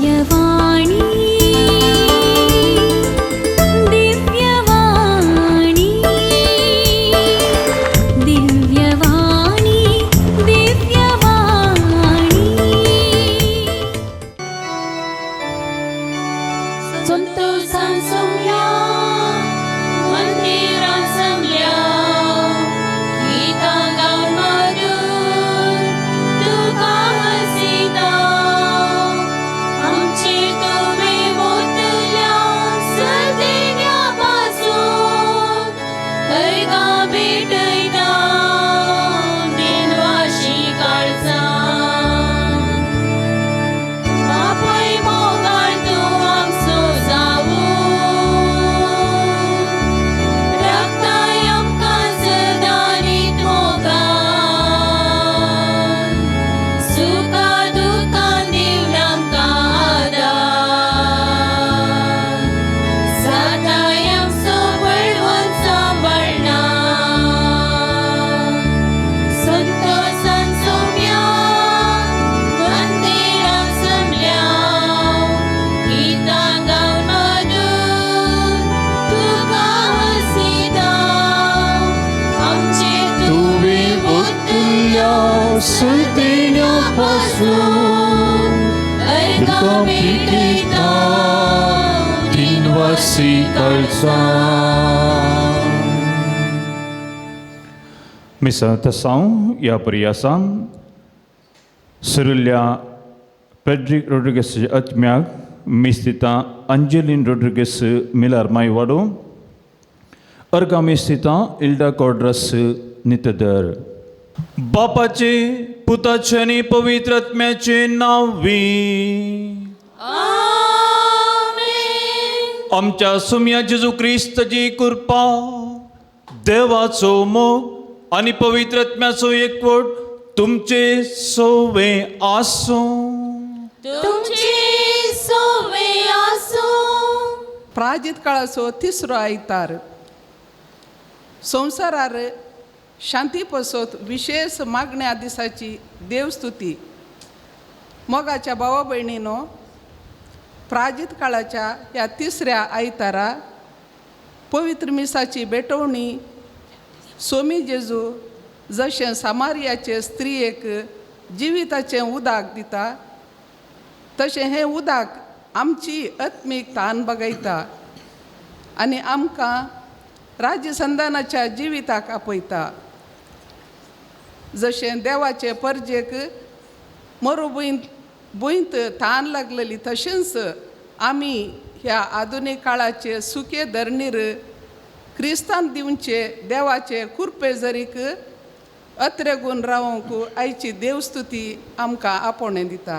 दिव्यवाणी, दिव्यवाणी, दिव्यवाणी, दिव्यवाणी. संतोषान सोम्या, मंदिरान जमल्या, गीतां गावन मधूर तुका हसिता. आमचेर तुवें ओतल्या सदेण्या पासून, अर्गां भेटयता दिनवाशी काळजान. बापूय मोगाळ तूं आमचो जावूं, राखताय आमकां सदां नीत मोगान, सुखा दुख्खान दिवन आमकां आदार, जाताय आमचो बळवंत सांबाळणार. संतोषान सोम्या, मंदिरान जमल्या, गीतां गावन मधूर तुका हसिता. आमचेर तुवें ओतल्या सदेण्या पासून, अर्गां भेटयता दिनवासी काळजान. मिसा तसांव ह्या परियासान सुरुल्ल्या पेड्रिक रोड्रिगस आत्म्याक, मिस्तिता अंजेलीन रोड्रिगस मिलार मायवाडो, अर्गा मिस्तिता इल्डा कॉड्रस नितदर. बापाचे, पुताचे आनी पवित्र आत्म्याचे नांवी. आमेन. आमच्या सुम्या जेजू क्रिस्ताची कृपा, देवाचो मोग आनी पवित्र आत्म्याचो एकवट तुमचे सोवे आसूं. तुमचे सोवे आसूं. प्राजित काळाचो तिसरो आयतार. संवसारार शांती पसत विशेष मागण्या दिसाची देवस्तुती. मोगाच्या भावा भयणीनो, प्राजित काळाच्या ह्या तिसऱ्या आयतारा पवित्र मिसाची भेटवणी सोमी जेजू जशें सामारियाचे स्त्रियेक जिविताचें उदक दिता, तशें हें उदक आमची आत्मीक तान बगयता आनी आमकां राज्यसंधानाच्या जिविताक आपयता. जशें देवाचे परजेक मरुभूंयंत भूंयत तान लागलेली, तशेंच आमी ह्या आधुनीक काळाचे सुके धरणीर क्रिस्तान दिवचे देवाचे कुरपे जरीक अत्रेगून रावंक आयची देवस्तुती आमकां आपोवणें दिता.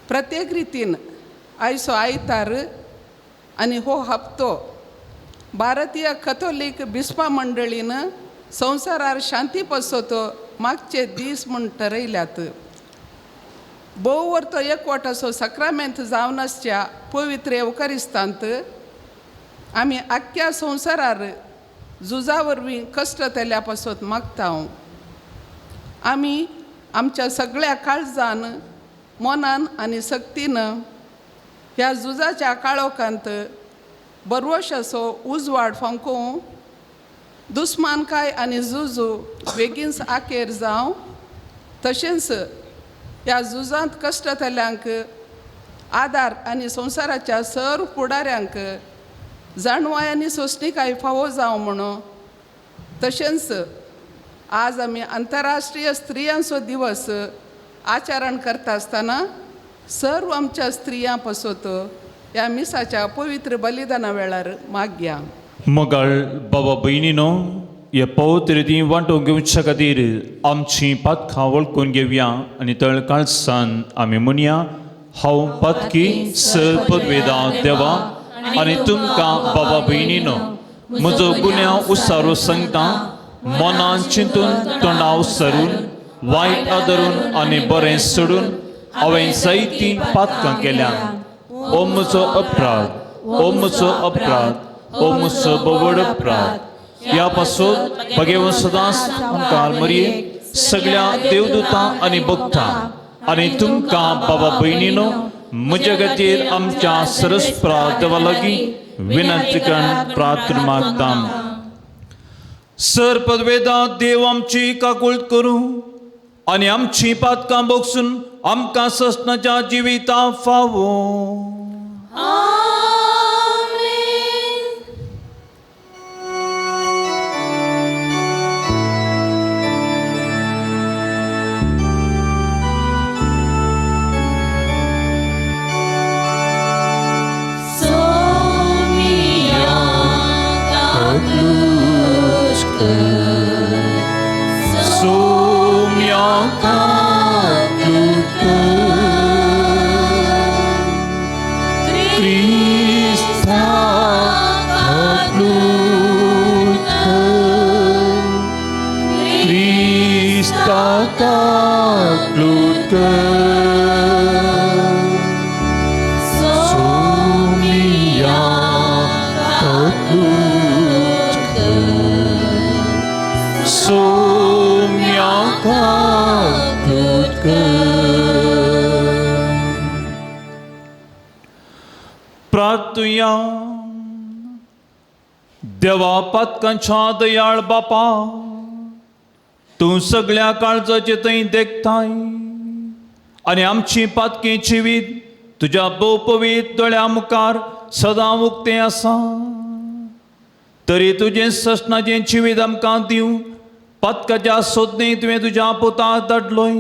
प्रत्येक रितीन आयचो आयतार आनी हो हप्तो भारतीय कथोलीक बिस्पा मंडळीन संवसारार शांती पसतो मागचे दीस म्हूण ठरयल्यात. भोव तो एकवटाचो सक्रामेंत जावन आसच्या पवित्र येवकारिस्तांत आमी आख्ख्या संवसारार झुजा वरवीं कश्ट तेल्या पासत मागता. आमी आमच्या सगळ्या काळजान, मनान आनी सक्तीन ह्या झुजाच्या काळोखांत बरवशाचो उजवाड फांकोवं, दुस्मानकाय आनी झुजू बेगीनच आखेर जावं, तशेंच ह्या झुजांत कश्ट जाल्ल्यांक आदार आनी संवसाराच्या सर्व फुडाऱ्यांक जाणवाय आनी सोंसणीकाय फावो जावं म्हणून. तशेंच आज आमी आंतरराष्ट्रीय स्त्रियांचो दिवस आचरण करता आसतना सर्व आमच्या स्त्रियां पसत ह्या मिसाच्या पवित्र बलिदाना वेळार मागया. मोगाळ बाबा भयणीनो, हे पवित्र रिती वांटून घेवच्या खातीर आमची पातकां वळखून घेवया आनी तळ काळसान आमी म्हणया, हांव पातकी पदवेदा देवा आनी तुमकां बाबा भयणीनो म्हजो गुन्यांव उसारो सांगता. मनान चिंतून, तोंडाव सरून, वायट आदरून आनी बरें सोडून हांवें जायतीं पातकां केल्या. ओ म्हजो अपराध, ओ म्हजो अपराध, ओ म्हजो बवड अपराध. ह्या पासून भगेवन सदांच आमकां मरये, सगळ्या देवदूतां आनी भक्तां आनी तुमकां बाबा भयणीनो म्हज्या खातीर आमच्या सरस्परा देवा लागीं विनंती करून प्रार्थना मागता. सर पदवेदा देव आमची काकूळट करूं आनी आमची पातकां बोगसून आमकां ससनाच्या जिविता फावो. सोम्या काकूट क्रिस्ता काकूट क्रिस्ता काकूट सोम्या काकूट सोम्या काकूट. प्रार्थुया. देवा पातकांच्या दयाळ बापा, तूं सगळ्या काळजाचे थंय देखताय आनी आमची पातकी जिवीत तुज्या भोवपवीत दोळ्या मुखार सदां उक्तें आसा. तरी तुजें ससनाचें जिवीत आमकां दिवं पातकाच्या सोदने तुवें तुज्या पुताक धाडलोय.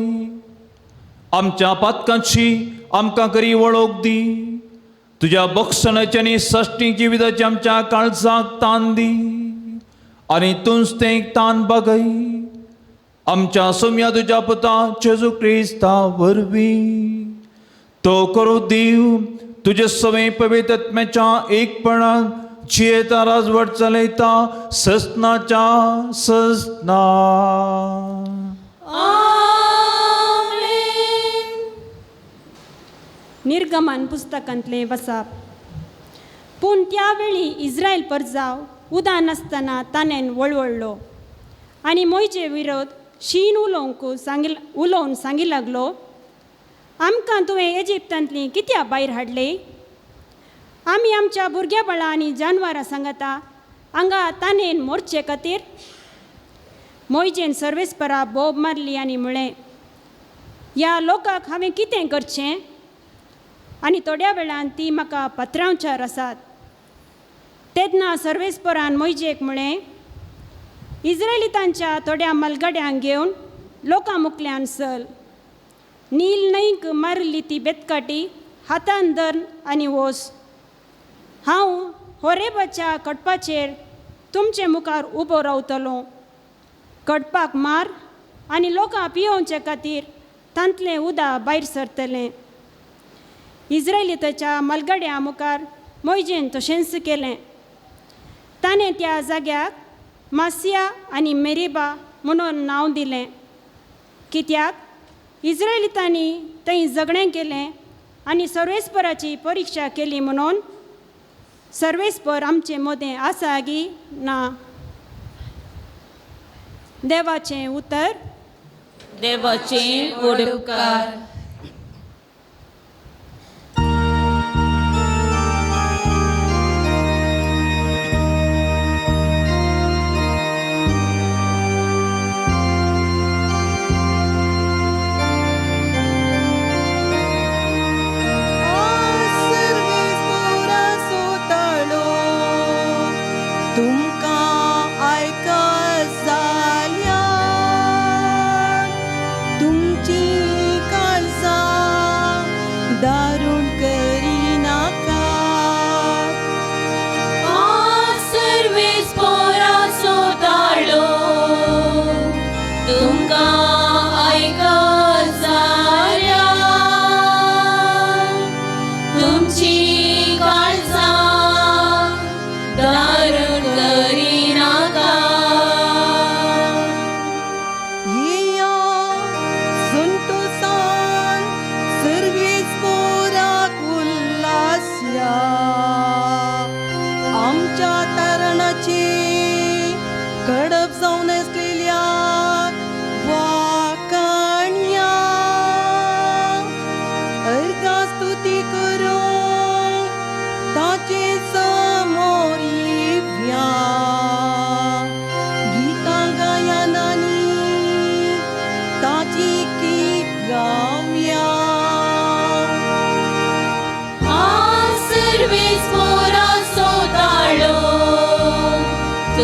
आमच्या पातकांची आमकां करी वळख दी. तुज्या बक्षणाची आनी सश्टी जिविताची आमच्या काळजाक तान दी आनी तूंच तें तान बागय. आमच्या सोम्या तुज्या पुता जेजू क्रिस्ता वरवीं तो करूं दिव तुजे सवे पवित्र आत्म्याच्या एकपणान जियेता राजवट चलयता ससनाच्या ससना. निर्गमन पुस्तकांतले वसाप. पूण त्या वेळी इस्रायल परजाव उदा नासतना ताणें वळवळ्ळो आनी मोयजे विरोध शीन उलोवंक सांगी उलोवन सांगी लागलो, आमकां तुवें इजिप्तांतली कित्याक भायर हाडले? आमी आमच्या भुरग्या बाळां आनी जानवरां सांगता हांगा ताणें मोरचे खातीर. मोयजेन सर्वेस्परा बोब मारली आनी म्हळें, ह्या लोकांक हांवें कितें करचें? आनी थोड्या वेळान ती म्हाका पत्रांवचार आसात. तेन्ना सर्वेस्परान मोयजेक म्हळें, इस्रायलितांच्या थोड्या मलगड्यांक घेवन लोकां मुखल्यान चल. नील न्हंयक मारिल्ली ती बेतकाटी हातान धर आनी वोस. हांव होरेबाच्या कडपाचेर तुमचे मुखार उबो रावतलो. कडपाक मार आनी लोकां पियोवचे खातीर तांतलें उदक भायर सरतलें. इस्रायलिताच्या मलगड्या मुखार मोयजेन तशेंच केलें. ताणें त्या जाग्याक मासिया आनी मेरिबा म्हणून नांव दिलें, कित्याक इस्रायलितांनी थंय झगडें केलें आनी सर्वेस्पराची परिक्षा केली म्हणून सर्वेस्पर आमचे मदें आसा गी ना. देवाचें उतर. देवाचे उपकार. तुमची काळजां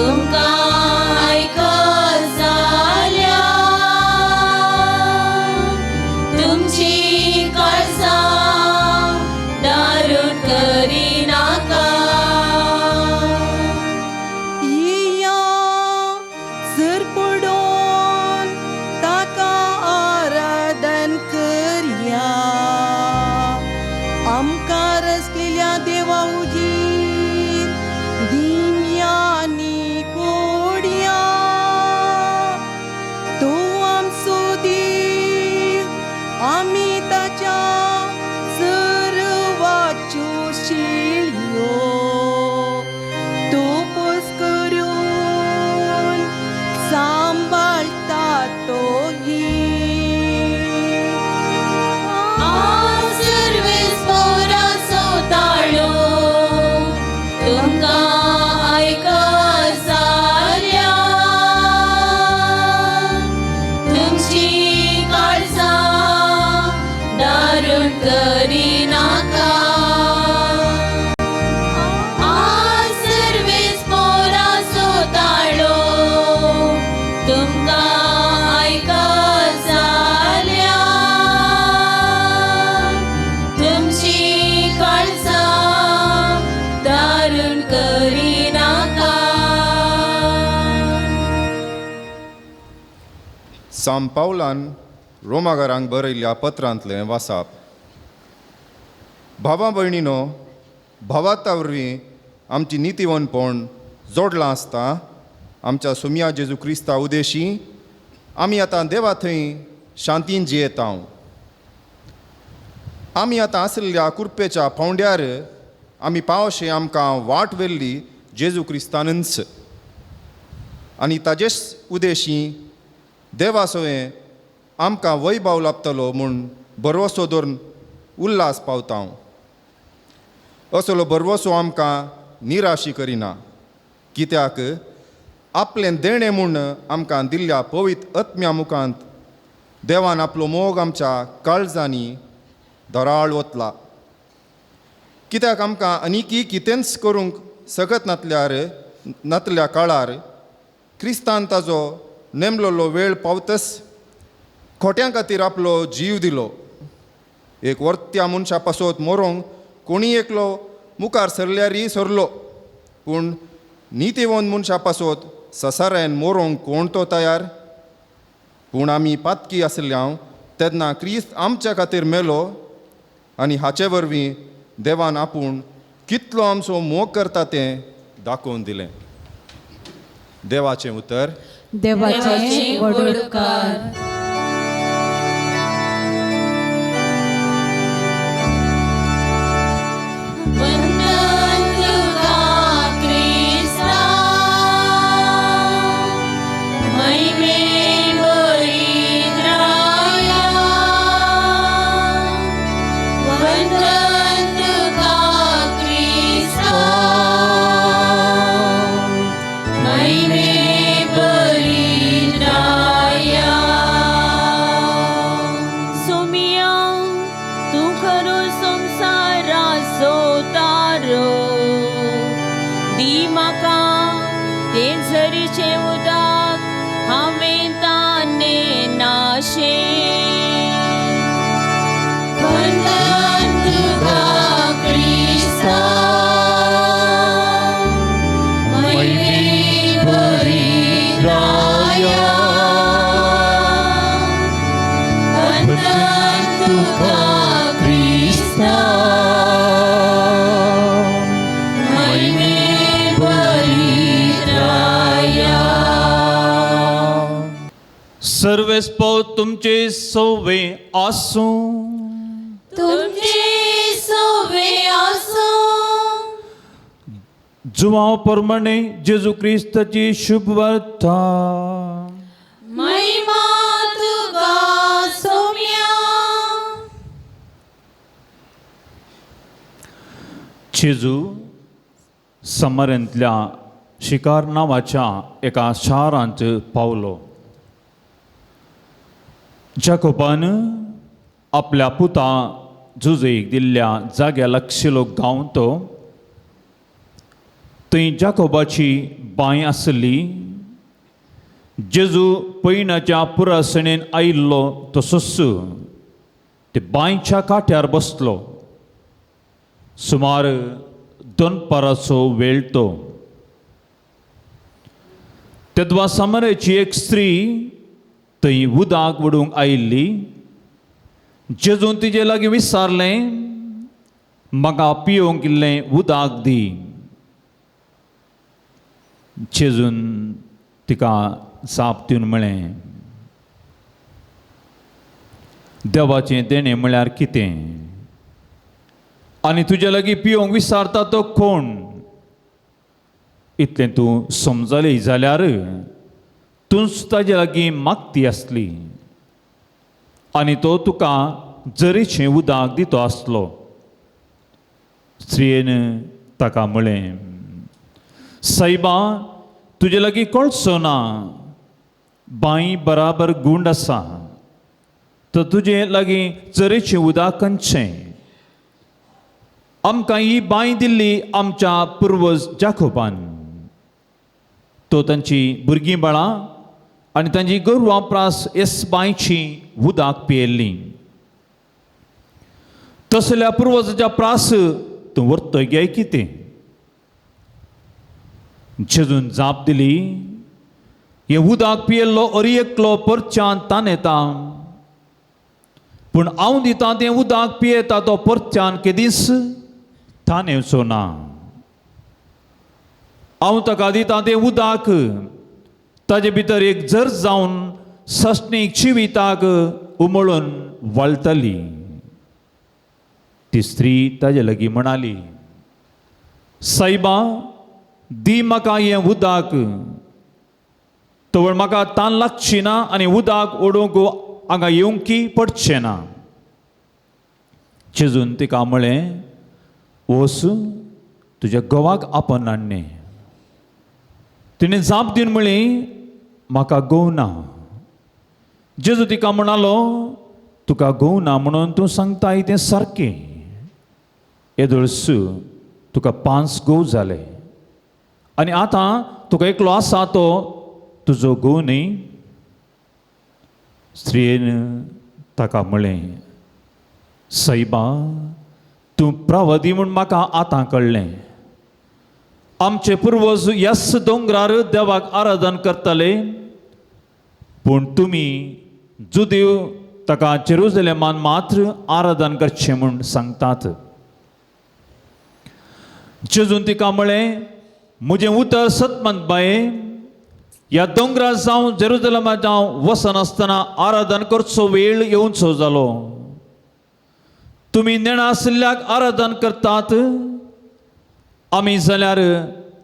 तुमकां आयकत जाल्यार तुमची काळजां दारूण करिनाका. येया सर पडोन ताका आराधन करया, आमकां रचलेल्या देवा उजीर दिमयांनी पडया. तो आमचो देव, आमी ताच्या सर्वाच्यो शिळयो. तोपस करून सांबाळटा तो ही. सर्वेस पोराचो ताळो तुमकां आयकत जाल्यार तुमची काळजां दारूण करिनाका. सर्वेस पोराचो ताळो तुमकां आयकत जाल्यार तुमची काळजां दारूण करिनाका. साम पावलान रोमागारांक बरयल्ल्या पत्रांतलें वासाप. भावा भयणीनो, भावार्था वरवीं आमची नितीवनपण जोडलां आसता आमच्या सुमया जेजू क्रिस्ता उदेशी आमी आतां देवा थंय शांतीन जियेता. आमी आतां आशिल्ल्या कुरपेच्या पावंड्यार आमी पावशे आमकां वाट व्हेल्ली जेजू क्रिस्तानच आनी ताजेच उदेशी देवा सवें आमकां वैभाव लाबतलो म्हूण भरवसो धरून उल्हास पावता. असलो भरवसो आमकां निराशी करिना, कित्याक आपलें देणें म्हूण आमकां दिल्ल्या पवित्र आत्म्या मुखांत देवान आपलो मोग आमच्या काळजांनी धराळ वतला. कित्याक आमकां आनीकी कितेंच करूंक सकत नातल्यार नातल्या काळार क्रिस्तान ताजो नेमलोलो वेळ पावतस खोट्यां खातीर आपलो जीव दिलो. एक वर्त्या मनशा पासत मरोंक कोणी एकलो मुखार सरल्यारय सरलो, पूण नितीवंत मनशा पासत ससारायन मरोंक कोण तो तयार? पूण आमी पातकी आसल्या तेन्ना क्रिस्त आमच्या खातीर मेलो आनी हाचे वरवीं देवान आपूण कितलो आमचो मोग करता तें दाखोवन दिलें. देवाचें उतर. देवाचे व्हड उपकार. वंदन तुका क्रिस्ता, महिमे बरिद्राया. वंदन तुका क्रिस्ता, महिमे बरिद्राया. सोमिया तूं खरो संवसाराचो तारो, दी म्हाका तें झरीचें उदक हांवें ताणें नाशें. वंदन तुका क्रिस्ता, महिमे बरिद्राया. वंदन तुका क्रिस्ता, महिमे बरिद्राया. सर्वेस्पो तुमचे सोवे आसूं. तुमचे सोवे आसूं. जुवांव प्रमाणे जेजू क्रिस्ताची शुभ वार्ता. महिमा तुका सोम्या. जेजू समरेंतल्या शिकार नांवाच्या एका शारांत पावलो. जाकोबान आपल्या पुता जुजेक दिल्ल्या जाग्या लागशिलो गांव तो. थंय जाकोबाची बांय आसली. जेजू पयणाच्या पुरासणेन आयिल्लो तसोच ते बांयच्या काट्यार बसलो. सुमार दनपाराचो वेळ तो. तेदवा सामरेची एक स्त्री थंय उदक वडूंक आयिल्ली. जेजून तिजे लागीं विचारलें, म्हाका पिवंक इल्लें उदक दी. जेजून तिका जाप दिवन म्हळें, देवाचें देणें म्हळ्यार कितें आनी तुजे लागीं पिवंक विचारता तो कोण, इतलें तूं समजली जाल्यार तूंच ताजे लागीं मागती आसली आनी तो तुका जरीचें उदक दितो आसलो. स्त्रियेन ताका म्हळें, सायबा, तुजे लागीं कळचो ना, बांय बराबर गुंड आसा, तर तुजे लागीं जरीचें उदक खंयचें? आमकां ही बांय दिल्ली आमच्या पुर्वज जाकोबान. तो तांची भुरगीं बाळां आनी तांची गोरवां प्रास एस बांयची उदक पियेल्ली. तसल्या पुर्वजाच्या प्रास तूं व्हरतय गे कितें? जेजून जाप दिली, हें उदक पियेल्लो अरी एकलो परच्यान तान येता, पूण हांव दितां तें उदक पियेता तो परच्यान केदींच तान येवचो ना. हांव ताका दितां तें उदक ताजे भितर एक जर जावन सस्नीक जिविताक उमळून वळटली. ती स्त्री ताजे लागीं म्हणाली, सायबा, दी म्हाका हें उदक, तवळ म्हाका तान लागची ना आनी उदक ओडूंक हांगा येवंकी पडचें ना. जेजून तिका म्हळें, वच तुज्या घोवाक आपन हाडणें. तिणें जाप दिवन म्हळी, म्हाका घोव ना. जेजू तिका म्हणालो, तुका घोव ना म्हणून तूं सांगताय तें सारकें. येदोळस तुका 5 घोव जाले आनी आतां तुका एकलो आसा तो तुजो घोव न्ही. स्त्रियेन ताका म्हळें, सायबा, तूं प्रवादी म्हूण म्हाका आतां कळ्ळें. आमचे पुर्वज ह्याच दोंगरार देवाक आराधन करताले, पूण तुमी जुदेव ताका जेरुजलेमान मात्र आराधन करचें म्हूण सांगतात. जेजून तिका म्हळें, म्हजें उतर सतमंत बाये, ह्या दोंगरार जावं जेरुजलेमा जावं वचनासतना आराधन करचो वेळ येवचो जालो. तुमी नेणा आशिल्ल्याक आराधन करतात, आमी जाल्यार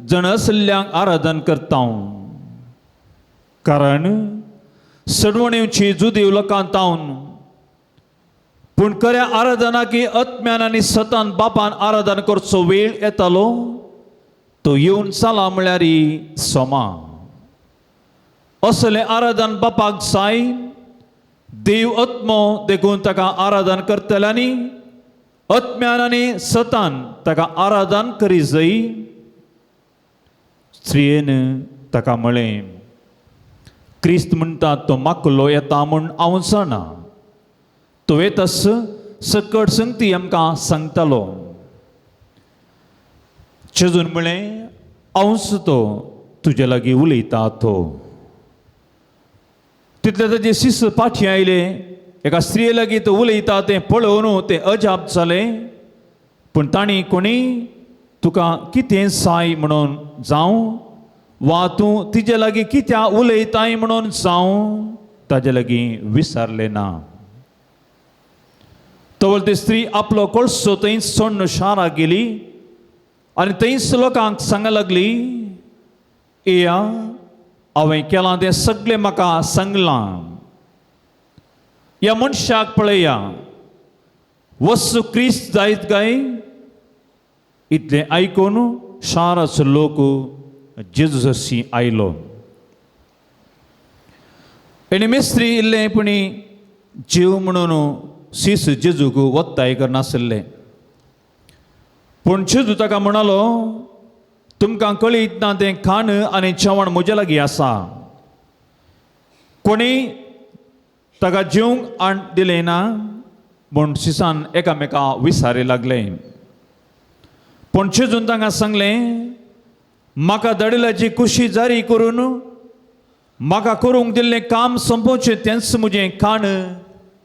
जण आशिल्ल्यांक आराधन करता. कारण सडवणेची जुदेव लोकांत तावन, पूण खऱ्या आराधनाक आत्म्यान आनी सतान बापान आराधन करचो वेळ येतालो, तो येवन चला म्हळ्यार सोमा. असलें आराधन बापाक जाय. देव आत्मो देखून ताका आराधन करतल्यांनी आत्म्यान आनी सतान ताका आराधन करी जाय. स्त्रियेन ताका म्हळें, क्रिस्त म्हणटा तो माकलो येता म्हूण हांव जाणा, तो येतास सकट संगती आमकां सांगतालो. जेजून म्हळें, हांवच तो तुजे लागीं उलयता तो. तितले ताजे शिस पाठी आयले, एका स्त्रिये लागीं तो उलयता तें पळोवन तें अजाप जालें. पूण तांणी कोणी तुका कितें जाय म्हणून जावं वा तूं तिजे लागीं कित्याक उलयताय म्हणून जावं ताजे लागीं विचारलें ना. तवळ ती स्त्री आपलो कळसो थंय सोडून शाराक गेली आनी थंयच लोकांक सांग लागली, येया, हांवें केलां तें सगळें म्हाका सांगलां. ह्या मनशाक पळया, वस्तू क्रिस्त जायत काय? इतलें आयकून शाराचो लोक जेजू सरशी आयलो. आनी मिस्त्री इल्लें पुणी जीव म्हणून सीस जेजूक वत्ताय करनासले. पूण जेजू ताका म्हणालो, तुमकां कळीत ना तें खाण आनी जेवण म्हजे लागीं आसा. कोणी ताका जेवंक आण दिलें ना म्हूण शिसान एकामेका विसारी लागले. पूण जेजून तांकां सांगलें, म्हाका धाडिल्ल्याची कुशी जारी करून म्हाका करूंक दिल्लें काम सोंपोवचें तेंच म्हजें खाण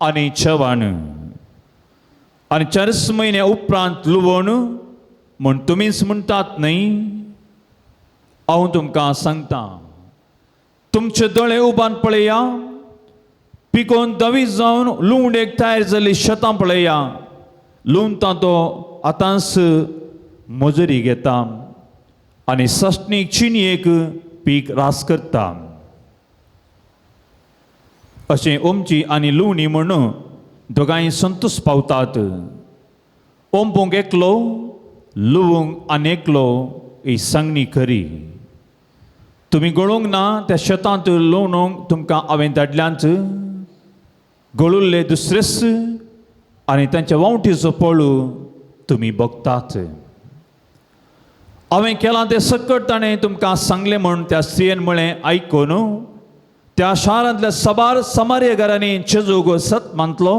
आनी जेवण. आनी 4 म्हयन्या उपरांत लुवण म्हूण तुमीच म्हणटात न्हय? हांव तुमकां सांगता, तुमचे दोळे उबान पळया, पिकोवन धवी जावन लुवणेक तयार जाल्ली शेतां पळया. लुवता तो आतांच मजुरी घेता आनी सासणीक चिनयेक पीक रास करता. अशें ओमची आनी लुवणी म्हूण दोगांय संतोश पावतात. ओंपूंक एकलो, लुवूंक आनी एकलो ही सांगणी खरी. तुमी गळूंक ना त्या शेतांत लुवणूंक तुमकां हांवें धाडल्यांत. गळुल्ले दुसरेच आनी तांच्या वावटीचो पळू तुमी भोगतात. हांवें केलां तें सकट ताणें तुमकां सांगलें म्हूण त्या स्त्रियेन म्हळें, आयकून त्या शारांतल्या साबार समार्यगारांनी जेजूक सत मानतलो.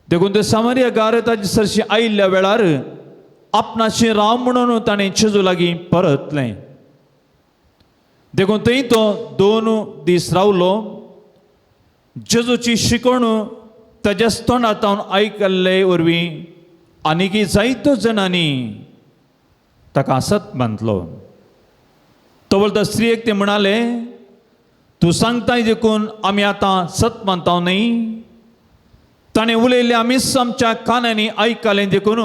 देखून ते समार्यगार ताजे सरशी आयिल्ल्या वेळार आपणाशी राव म्हणून ताणें जेजू लागीं परतलें. देखून थंय तो 2 दीस रावलो. जेजूची शिकवण ताज्याच तोंडांत आयकल्ले वरवीं आनीकय जायत्यो जाणांनी ताका सत मानतलो. तो वळटा स्त्रियेक ते म्हणाले, तूं सांगताय देखून आमी आतां सत मानता न्हय? ताणें उलयल्लें आमीच आमच्या कानांनी आयकलें देखून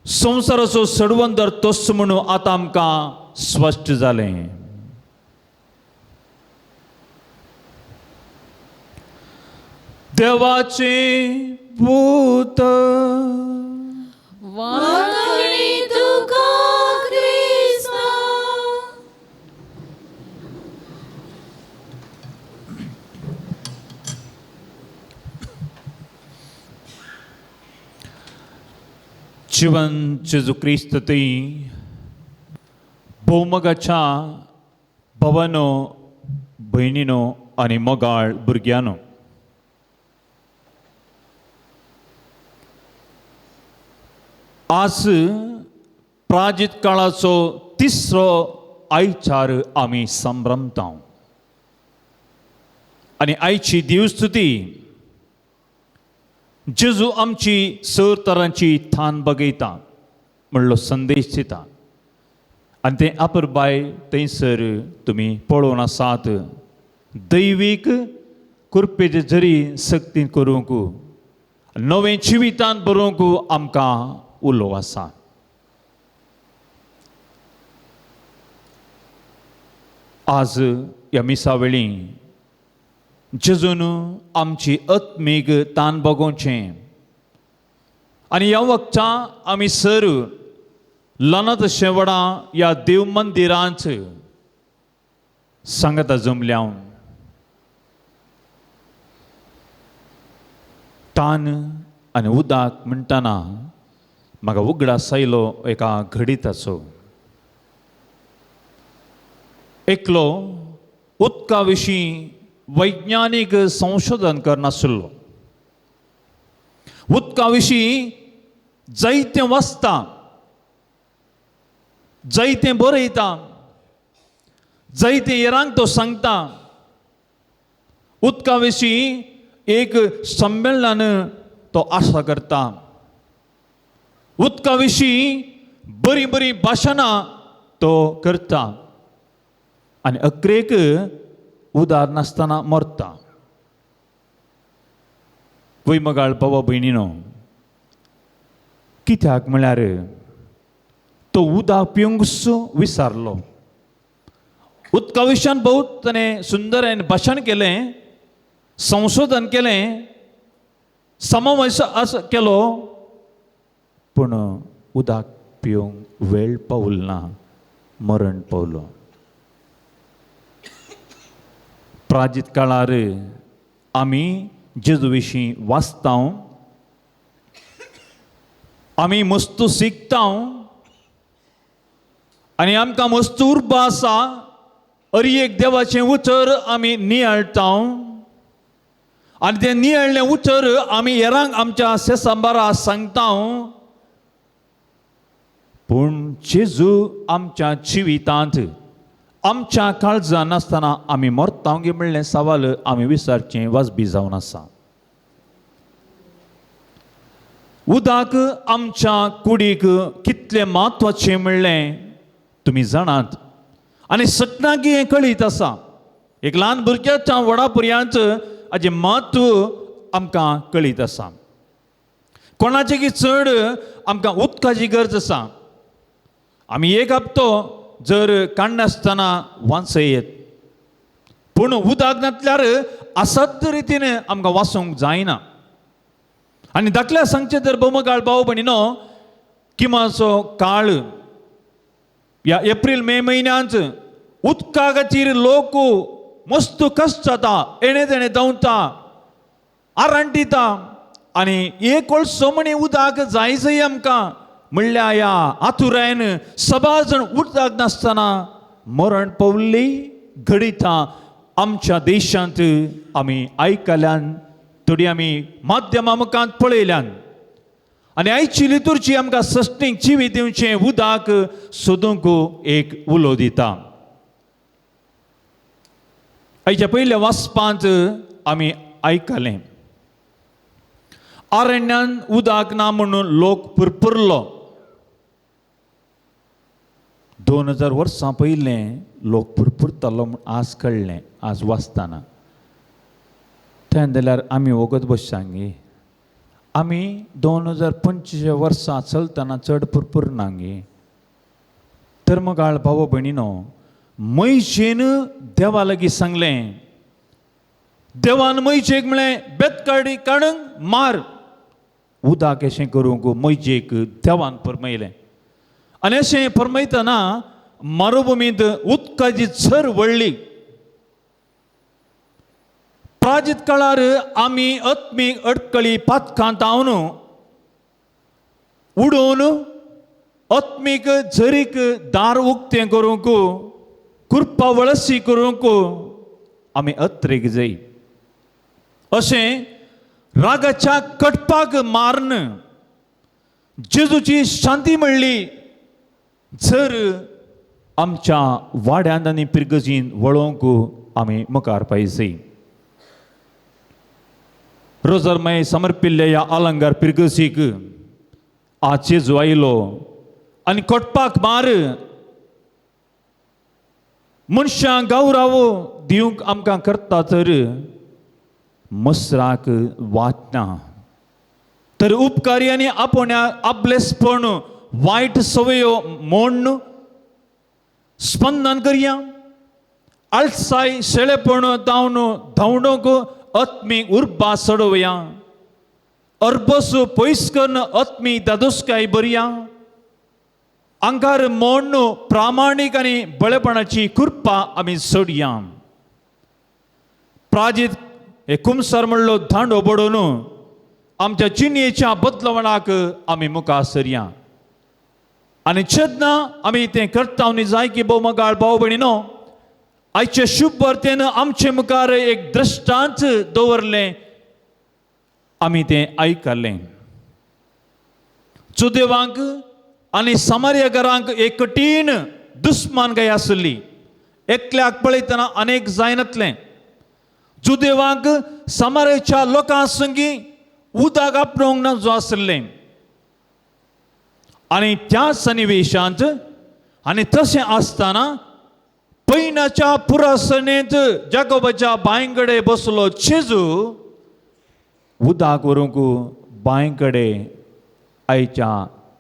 संवसाराचो सडवंदर तोच म्हणून आतां आमकां स्पश्ट जालें. देवाचें भूत वांगडी तुका क्रिस्ता. जिवन जेजू क्रिस्त थंय भोवमगाच्या भवनो भयणीनो आनी मोगाळ भुरग्यांनो, आज प्राजीत काळाचो 3रो आयचार आमी संभ्रमता आनी आयची देवस्तुती जेजू आमची सर तरांची थान बगयता म्हणलो संदेश दिता. आनी तें अपुरबाय थंयसर तुमी पळोवन आसात. दैवीक कृपेचे जरी सक्ती करूंक नवें जिवितान बरोवंक आमकां उलो आसा. आज ह्या मिसा वेळी जेजून आमची आत्मीक तान बगोवचें आनी ह्या वखता आमी सर ल्हानात शेवडां ह्या देव मंदिरांत सांगता जमल्या. तान आनी उदक म्हणटना म्हाका उगडास आयलो एका घडिताचो. एकलो उदका विशीं वैज्ञानीक संशोधन करनासलो. उदका विशीं जायतें वाचता, जायतें बरयता, जायतें हेरांक तो सांगता. उदका विशीं एक संमेलन तो आशा करता. उदका विशीं बरीं बरीं भाशणां तो करता आनी अकरेक उदार नासतना मरता. वय मगाळ बाबा भयणीनो, कित्याक म्हळ्यार तो उदक पिवंक विसरलो. उदका विशयान बहुत ताणें सुंदर आनी भाशण केलें, संशोधन केलें, समावेश केलो, पूण उदक पिवंक वेळ पावल ना, मरण पावलो. प्राजीत काळार आमी जेजू विशीं वाचता, आमी मस्तू शिकता, आनी आमकां मस्त उर्बा आसा. अरी एक देवाचें उतर आमी नियाळटा आनी तें नियाळ्ळें उतर आमी हेरांक आमच्या सेसंबारा सांगता. पूण जेजू आमच्या जिवितांत आमच्या काळजान नासतना आमी मरता गे म्हणलें सवाल आमी विचारचें वाजबी जावन आसा. उदक आमच्या कुडीक कितलें म्हत्वाचें म्हणलें तुमी जाणात आनी सगळ्यांक हें कळीत आसा. एक ल्हान भुरग्याच्या व्हडा पर्यंत हाजें म्हत्व आमकां कळीत आसा. कोणाचें की चड आमकां उदकाची गरज आसा. आमी एक हप्तो जर काडनासतना वाचयत, पूण उदक नासल्यार असद्य रितीन आमकां वाचूंक जायना. आनी धाकल्या सांगचें तर भोवमकाळ भाव भयणीनो, किमाचो काळ ह्या एप्रील मे म्हयन्यांत उदका खातीर लोक मस्त कश्ट जाता, येणे तेणे धांवता, आरांटिता आनी एक कोळसो म्हणी उदक जाय जाय आमकां म्हणल्यार ह्या आतुरायन सबार जाण उदक नासतना मरण पावल्ली घडितां आमच्या देशांत आमी आयकल्यान, थोडी आमी माध्यमां मुखांत पळयल्यान. आनी आयची लितुरची आमकां सस्तीक जिवीत दिवचें उदक सोदूंक एक उलो दिता. आयच्या पयल्या वाचपांत आमी आयकलें, आरण्यान उदक ना म्हणून लोक पुरपुरलो. 2000 वर्सां पयलें लोक पुरपुरतालो म्हूण आज कळ्ळें, आज वाचतना. तें जाल्यार आमी वगत बसशांगी, आमी 2025 वर्सां चलतना चड पुरपुरना गे. तर मगाळ भाव भयणीनो, मैशेन देवा लागीं सांगलें, देवान मैजेक म्हणलें बेतकाडी काडूंक मार, उदक अशें करूंक मैजेक देवान फरमयलें. आनी अशें फरमयतना मरुभुमींत उदकाची झर वळ्ळी. प्राजीत काळार आमी आत्मीक अडकळी पातकांत धांवन उडोवन आत्मीक झरीक दार उक्तें करूंक, कृपा वळसी करूंक आमी अत्रेक जाय. अशें रागाच्या कटपाक मारून जेजूची शांती म्हणली जर आमच्या वाड्यांत आनी पिरगजीन वळोवंक आमी मुखार पायजे. रोजरमय समर्पिल्ल्या ह्या अलंगार पिरगजीक आज जेजू आयलो आनी कोटपाक मार मनशां गौराव दिवंक आमकां करता तर मसराक वाटना तर उपकारी आनी आपोवण्या आपलेसपण वायट सवयो मोडून स्पंदन करया. आळसाय शेळेपण धांवन धांवडोंक आत्मीक उर्बा चडोवया. अरबस पयस करून आत्मीक दादोसकाय बरया. आंगार मोडून प्रामाणीक आनी बळेपणाची कृपा आमी सोडया. प्राजीत हे कुमसर म्हणलो धांडो बडोवन आमच्या जिणेच्या बदलवणाक आमी मुखार सरया. आनी जेन्ना आमी तें करता न्ही जाय की भोवमगाळ भाव भयणीनो, आयचे शुभ वार्तेन आमचे मुखार एक दृश्टांत दवरलें, आमी तें आयकलें. जुदेवांक आनी समार्यघरांक एक कठीण दुस्मान काय आसली. एकल्याक पळयतना अनेक जायनातलें. जुदेवांक समारेच्या लोकां संगी उदक आपणोवंक नजो आसलें. आनी त्या सनिवेशांत आनी तशें आसतना पयनाच्या पुरासनेंत जाकोबाच्या बांय कडेन बसलो जेजू उदक व्हरूंक बांय कडेन आयच्या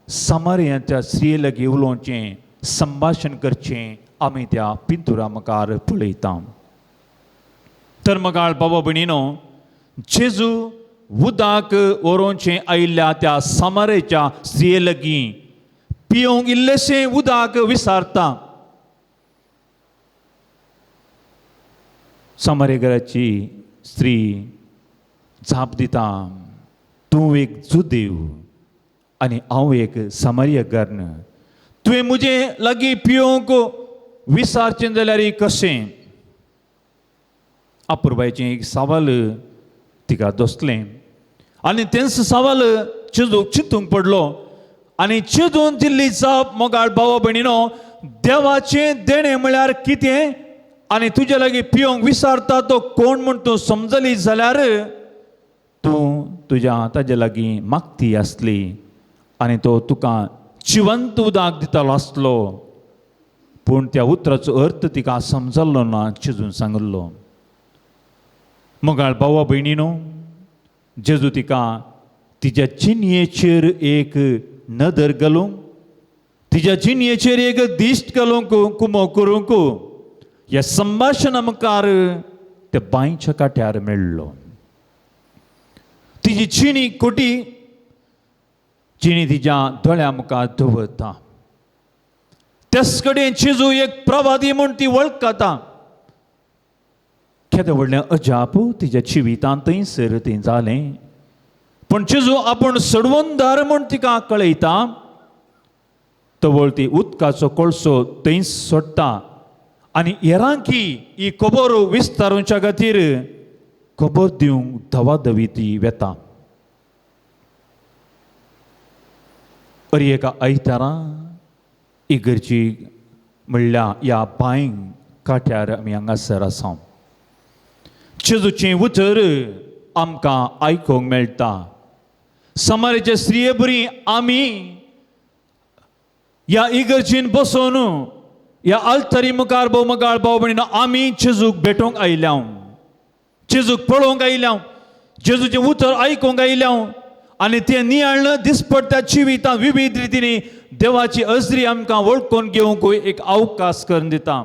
समारयांच्या स्त्रिये लागीं उलोवचें, संभाशण करचें आमी त्या पिंतुरा मुखार पळयता. तर मगाळ बाबा भयणीनो, जेजू उदक व्हरोवचें आयिल्ल्या त्या समारेच्या स्त्रिये लागीं पिवंक इल्लेशें उदक विसारता. समारेघराची स्त्री जाप दिता, तूं एक जुदेव आनी हांव एक समारियगार्न, तुवें म्हजें लागीं पिवंक विसारचें जाल्यार कशें? अपुरबायचें एक सवाल तिका दोसलें आनी तेंच सवाल जेजूक चिंतूंक पडलो आनी चिंतून दिल्ली जाप मोगाळ भावा भयणीनो, देवाचें देणें म्हळ्यार कितें आनी तुजे लागीं पिवंक विसारता तो कोण म्हूण तूं समजली जाल्यार तूं तुज्या ताजे लागीं मागती आसली आनी तो तुका जिवंत उदक दितालो आसलो. पूण त्या उतराचो अर्थ तिका समजल्लो ना जेजून सांगिल्लो. मोगाळ भावा भयणीनो, जेजू तिका तिज्या जिणयेचेर एक नदर घालूंक, तिज्या जिणयेचेर एक दिश्ट घालूंक कुमो करूंक ह्या संभाशणा मुखार त्या बांयच्या काट्यार मेळ्ळो. तिजी जिणी कोटी जिणी तिज्या दोळ्या मुखार दवरता. त्याच कडेन जेजू एक प्रवादी म्हूण ती वळखता. केदें व्हडलें अजाप तिज्या जिवितांत थंयसर तें जालें. पूण जेजू आपूण सडवंदार म्हूण तिका कळयता. तवळ ती उदकाचो कोळसो थंयच सोडटा आनी हेरांकी ही खबर विस्तारुच्या खातीर खबर दिवंक धवाधवी ती वेता. अरे एका आयतारा इगर्जी म्हणल्या ह्या बांय काट्यार आमी हांगासर आसा. जेजूचें उतर आमकां आयकूंक मेळटा. समारेचे स्त्रिये बरी आमी ह्या इगर्जीन बसोन ह्या आल्तरी मुखार भोव मोगाळ भाव भयणीनो आमी जेजूक भेटोवंक आयल्या, जेजूक पळोवंक आयल्या, जेजूचें उतर आयकूंक आयल्या आनी तें नियाळ्ळ दिसपट्ट्या जिवितांत विविध रितींनी देवाची अजरी आमकां वळखून घेवंक एक अवकाश करून दिता.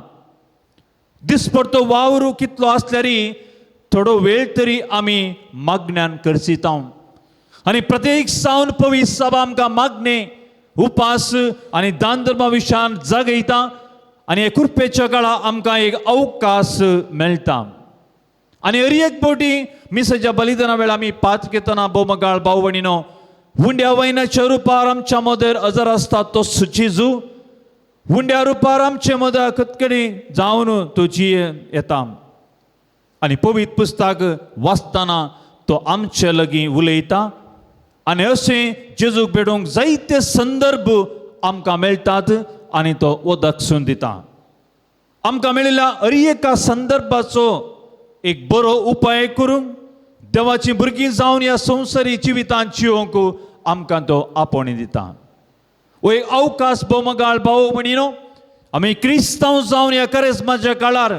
दिसपट्टो वावर कितलो आसल्यार थोडो वेळ तरी आमी मागण्यान करसिता आनी प्रत्येक सावन पवित्र सभा आमकां मागणें उपास आनी दान धर्मा विशयान जागयता आनी हे कृपेच्या काळार आमकां एक अवकाश मेळटा. आनी हर एक फावटी मिसाच्या बलिदाना वेळार आमी पात घेतना भोवमगाळ भाव भयणीनो, उंड्या वयनाच्या रुपार आमच्या मदेर हजर आसता तो जेजू उंड्या रुपार आमचे मदर कतकडी जावन तो जी येता आनी पवित्र पुस्तक वाचतना तो आमचे लागीं उलयता आनी अशें जेजूक भेटोवंक जायते संदर्भ आमकां मेळटात आनी तो वदकसून दिता. आमकां मेळिल्ल्या हर एका संदर्भाचो एक बरो उपाय करूंक देवाचीं भुरगीं जावन ह्या संवसारी जिवितांत जिवंक आमकां तो आपोवणी दिता. हो एक अवकाश भोवमगाळ भाव भयणीनो, आमी क्रिस्तांव जावन ह्या करेस्माच्या काळार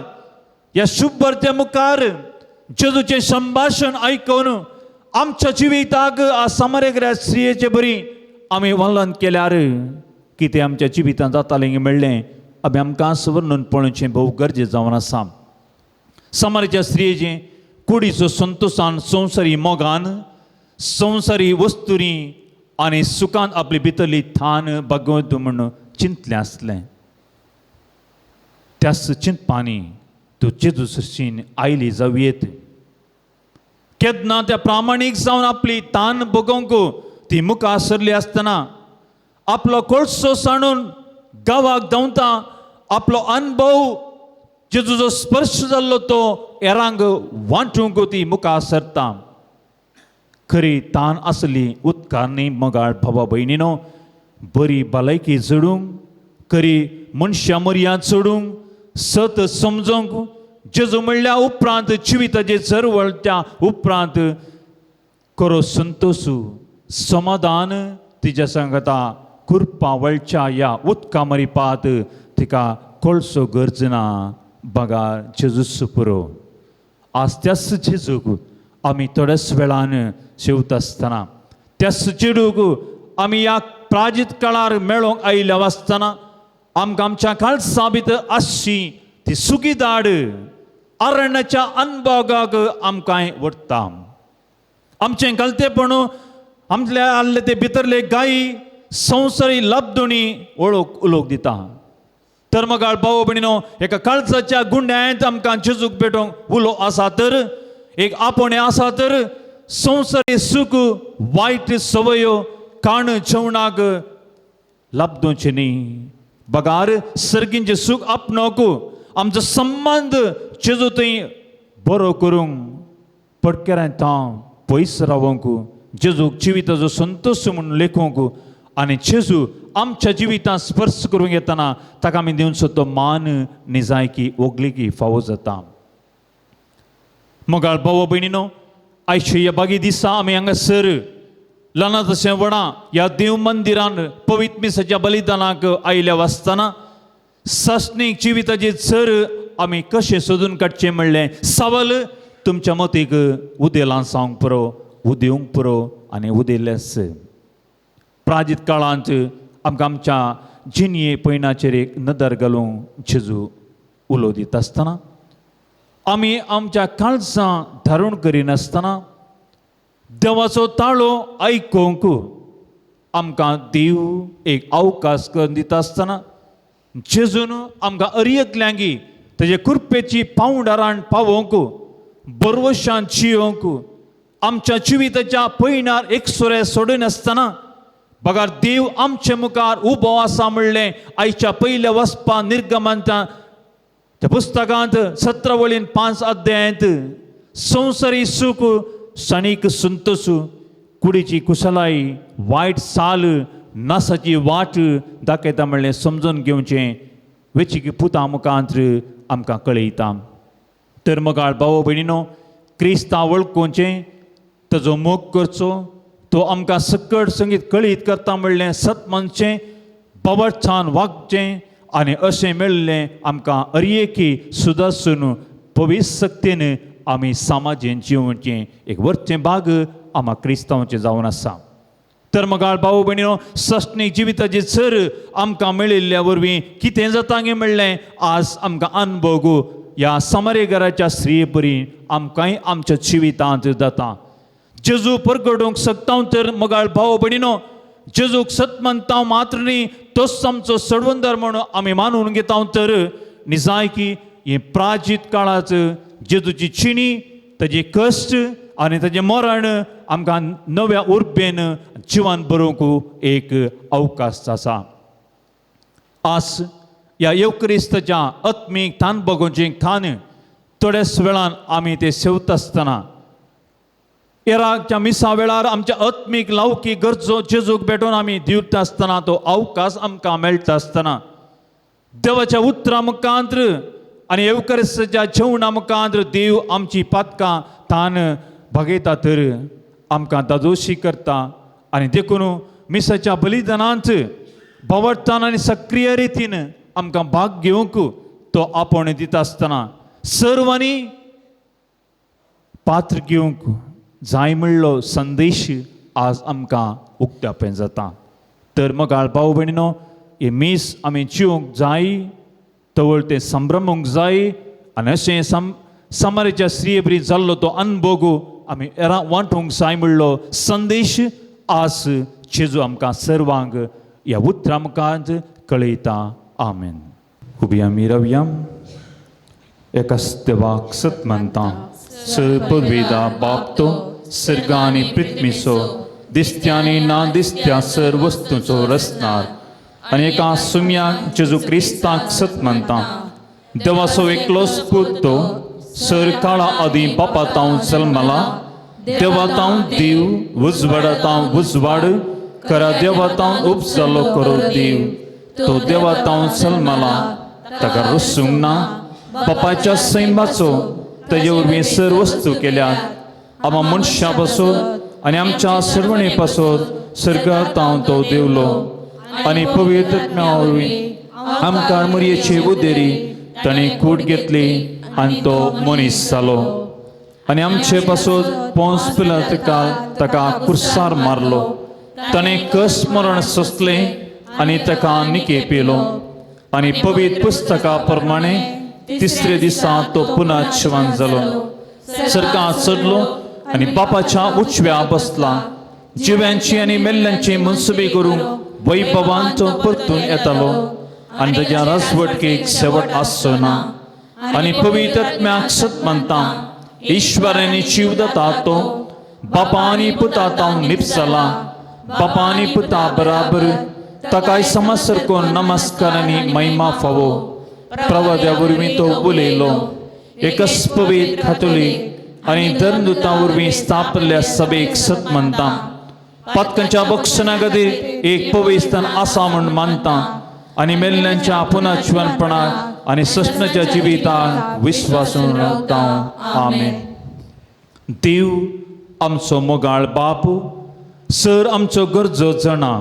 ह्या शुभवर्त्या मुखार जेजूचें संभाशण आयकून आमच्या जिविताक सामरेकऱ्या स्त्रियेचे बरी आमी वलन केल्यार कितें आमच्या जिवितांत जातालें मेळ्ळें आमी आमकां वर्णून पळोवचें भोव गरजेचें जावन आसा. समाजाच्या स्त्रियेचें कुडीचो संतोशान संवसारी मोगान संवसारी वस्तुनी आनी सुखान आपली भितरली थान भागवत म्हूण चिंतलें आसलें. त्याच चिंतपानी तूं जेजू सशीन आयली जावयेत. केन्ना त्या प्रामाणीक जावन आपली तान भोगोवंक ती मुखार सरली आसतना आपलो कोळसो सांडून गांवाक धांवता आपलो अनुभव जेजूचो स्पर्श जाल्लो तो हेरांक वांटूंक ती मुखार सरता. खरी तान आसली उदकार न्ही मोगाळ भावा भयणीनो, बरी भलायकी जोडूंक, खरी मनशां मर्याद सोडूंक, सत समजूंक जेजू म्हणल्या उपरांत जिविताचे चरवळ त्या उपरांत खरो संतोशू समाधान तिच्या सांगता कुरपा वळच्या ह्या उदका मरिपात तिका कोळसो गरज ना बगा जेजूस पुरो. आज त्याच जेजूक आमी थोड्याच वेळान शेवता आसतना त्याच चेडूक आमी ह्या प्राजीत काळार मेळोंक आयिल्ल्या आसतना आमकां आमच्या काळसा भितर आसची ती सुकी दाड अरण्याच्या अनभोगाक आमकां व्हरता. आमचें गलतेपण आमले आहले ते भितरले गायी संवसारी लब्दुणी वळख उलोवंक दिता. तर मगाळ भाव भयणीनो, एका काळजाच्या गुंड्यांत आमकां जेजूक भेटोवंक उलो आसा तर एक आपोवणें आसा तर संवसारी सूख वायट संवयो काण जेवणाक लाबदोवचें न्ही, बगार सर्गींचें सूख आपणोवंक आमचो संबंद जेजू थंय बरो करूंक पडकेरां तांव पयस रावोंक जेजूक जिविताचो संतोश म्हणून लेखूंक आनी जेजू आमच्या जिवितांत स्पर्श करूंक येतना ताका आमी दिवचो तो मान निजायकी ओगलिकी फावो जाता. मोगाळ भाव भयणीनो, आयच्या ह्या बागी दिसा आमी हांगासर ल्हाना तशें व्हडा ह्या देव मंदिरान पवित्र मिसाच्या बलिदानाक आयिल्ल्या वाचतना सासणीक जिविताचे चर आमी कशें सोदून काडचें म्हणलें सवाल तुमच्या मतीक उदेलां सावंक पुरो, उदेवंक पुरो आनी उदेल्लेंच. प्राजीत काळांत आमकां आमच्या जिणये पयणाचेर एक नदर घालूंक जेजू उलो दिता आसतना आमी आमच्या काळजां धारण करिनासतना देवाचो ताळो आयकूंक आमकां देव एक अवकाश करून दिता आसतना जेजून आमकां अरयकल्यांगी तेजे कृपेची पावंडारान पावोवंक बरवशान जियोवंक आमच्या जिविताच्या पयणार एकसुरे सोडिनासतना बगार देव आमचे मुखार उबो आसा म्हणलें आयच्या पयल्या वचपा निर्गमनांत त्या पुस्तकांत 17 वळीन 5 अध्यायांत संवसारी सूख सणीक संतोस कुडीची कुशलाय वायट साल नासाची वाट दाखयता म्हणलें समजून घेवचें वेचीक पुता मुखांत आमकां कळयता. तर मगाळ भाव भयणीनो, क्रिस्तांव वळखुचें, ताजो मोग करचो, तो आमकां सकट संगीत कळीत करता म्हणलें सत मानचें, बावटसान वागचें आनी अशें मेळिल्लें आमकां अरयेकी सुदासून पवित्र शक्तीन आमी समाजेन जिवचें एक वरचें भाग आमा क्रिस्तांवचें जावन आसा. तर मगाळ भाव भयणीनो, सस्नीक जिविताची चर आमकां मेळिल्ल्या वरवीं कितें जाता गे म्हणलें आज आमकां अनभोग ह्या समारेघराच्या स्त्रिये परी आमकांय आमच्या जिवितांत जाता. जेजू परगडूंक शकता तर मगाळ भाव भयणीनो, जेजूक सत मानता मात्र न्ही तोच आमचो सडवंदर म्हणून आमी मानून घेता तर निजायकी हे प्राजीत काळाच जेजूची चिणी, ताजे कश्ट आनी ताजें मरण आमकां नव्या उर्बेन जिवान बरोवंक एक अवकाश आसा. आज ह्या येवक्रिस्ताच्या आत्मीक थान बगोवचें खान थोड्याच वेळान आमी ते सेवता आसतना येराच्या मिसा वेळार आमच्या आत्मीक लावकी गरजो जेजूक भेटोवन आमी दिवता आसतना तो अवकाश आमकां मेळटा आसतना देवाच्या उतरां मुखांत आनी येवकरिस्ताच्या जेवणा मुखांत देव आमची पातकां तान भागयता तर आमकां दादोशी करता आनी देखून मिसाच्या बलिदानांत बावडतान आनी सक्रिय रितीन आमकां भाग घेवंक तो आपोवणें दिता आसतना सर्वांनी पात्र घेवंक जाय म्हणलो संदेश आज आमकां उक्तापें जाता. तर मगाळ भाव भयणीनो, हे मीस आमी जिवंक जाय, तवळ तें संभ्रमूंक जाय आनी अशें समारेच्या स्त्रिये बरी जाल्लो तो अनभोग आमी एरा वांटूंक जाय म्हणलो संदेश आज जेजू आमकां सर्वांक ह्या उतरां मुखार कळयता. आमेन. उबी आमी रावया. एकाच देवाक सत मानता, सर्ववेदा बाप तो सर्ग आनी पृथ्वीचो दिसत्या आनी ना दिसत्या सर वस्तूंचो रचणार आनी एका सुम्याक जेजू क्रिस्ताक सत मानता, देवाचो एकलोच पूत तो सर काळा आदीं बापा तावन जल्मला, देवा तावन देव, उजवाडा तावन उजवाड, खरा देवा तावन उपजालो करो देव, तो देवा तावन जल्मला, ताका रसूंक ना, बापाच्या सैमाचो ताजे वरवीं सर वस्तू केल्यात, आमा मनशां पासून आनी आमच्या सर्वणे पासून सर्गात तावन तो देवलो आनी पवित्र आत्म्या वरवीं आमकां मरयेची उदेरी ताणें कूट घेतली आनी तो मनीस जालो आनी आमचे पासून पोंस पिलात ताका कुर्सार मारलो, ताणें कस मरण सोंसलें आनी ताका निके पिलो आनी पवित्र पुस्तका प्रमाणे तिसरे दिसा तो पुनः जिवन जालो, सर्गांत चडलो आनी बापाच्या उजव्या बसला, जिव्यांची आनी मेल्ल्यांची मनसुबी करूंक वैभवान तो परतून येतालो आनी ताज्या राजवटकेक शेवट आसचो ना. आनी पवित्र आत्म्याक सत मानता, ईश्वरांनी जीव दिता तो बापा आनी पुता तावन निपसला, बापा आनी पुता बराबर ताकाय समजसारको नमस्कार आनी महिमा फावो. प्रवाद्या वरवीं तो उलयलो. एकच पवित्र खातोलीक आनी धर्मदूतां वरवीं स्थापल्ल्या सभेक सत मानता. पातकांच्या बक्षणा खातीर एक पवित्र आसा म्हूण मानता आनी मेल्ल्यांच्या पुनर्जिवनपणाक आनी सस्नाच्या जिविताक विस्वासून रावता. आमेन. देव आमचो मोगाळ बाप, सर आमचो गरजो जाणा,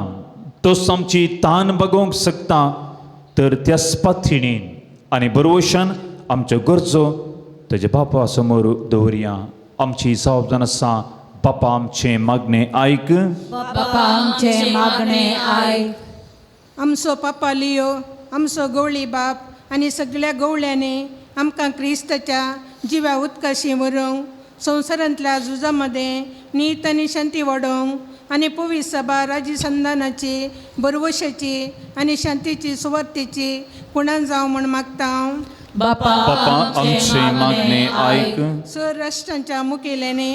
तोच आमची तान बगोवंक शकता, तर त्याच पाथिणीन आनी बरवशान आमच्यो गरजो तेज्या बापा समोर दवरया. आमची जबाबदार आसा बापा आमचें मागणें आयक. बापा आमचें मागणें आयक. आमचो पापा लियो, आमचो गवळी बाप आनी सगळ्या गवळ्यांनी आमकां क्रिस्ताच्या जिव्या उदकाशी व्हरूंक, संवसारांतल्या झुजा मदें नीत आनी शांती वाडोवंक आनी पवित्र सभा राजी संधानाची, बरवशाची आनी शांतीची सुवार्तेची कुणान जावं म्हूण मागता हांव. बापा बापा आमचें मागणें आयक. सर राष्ट्रांच्या मुखेल्यांनी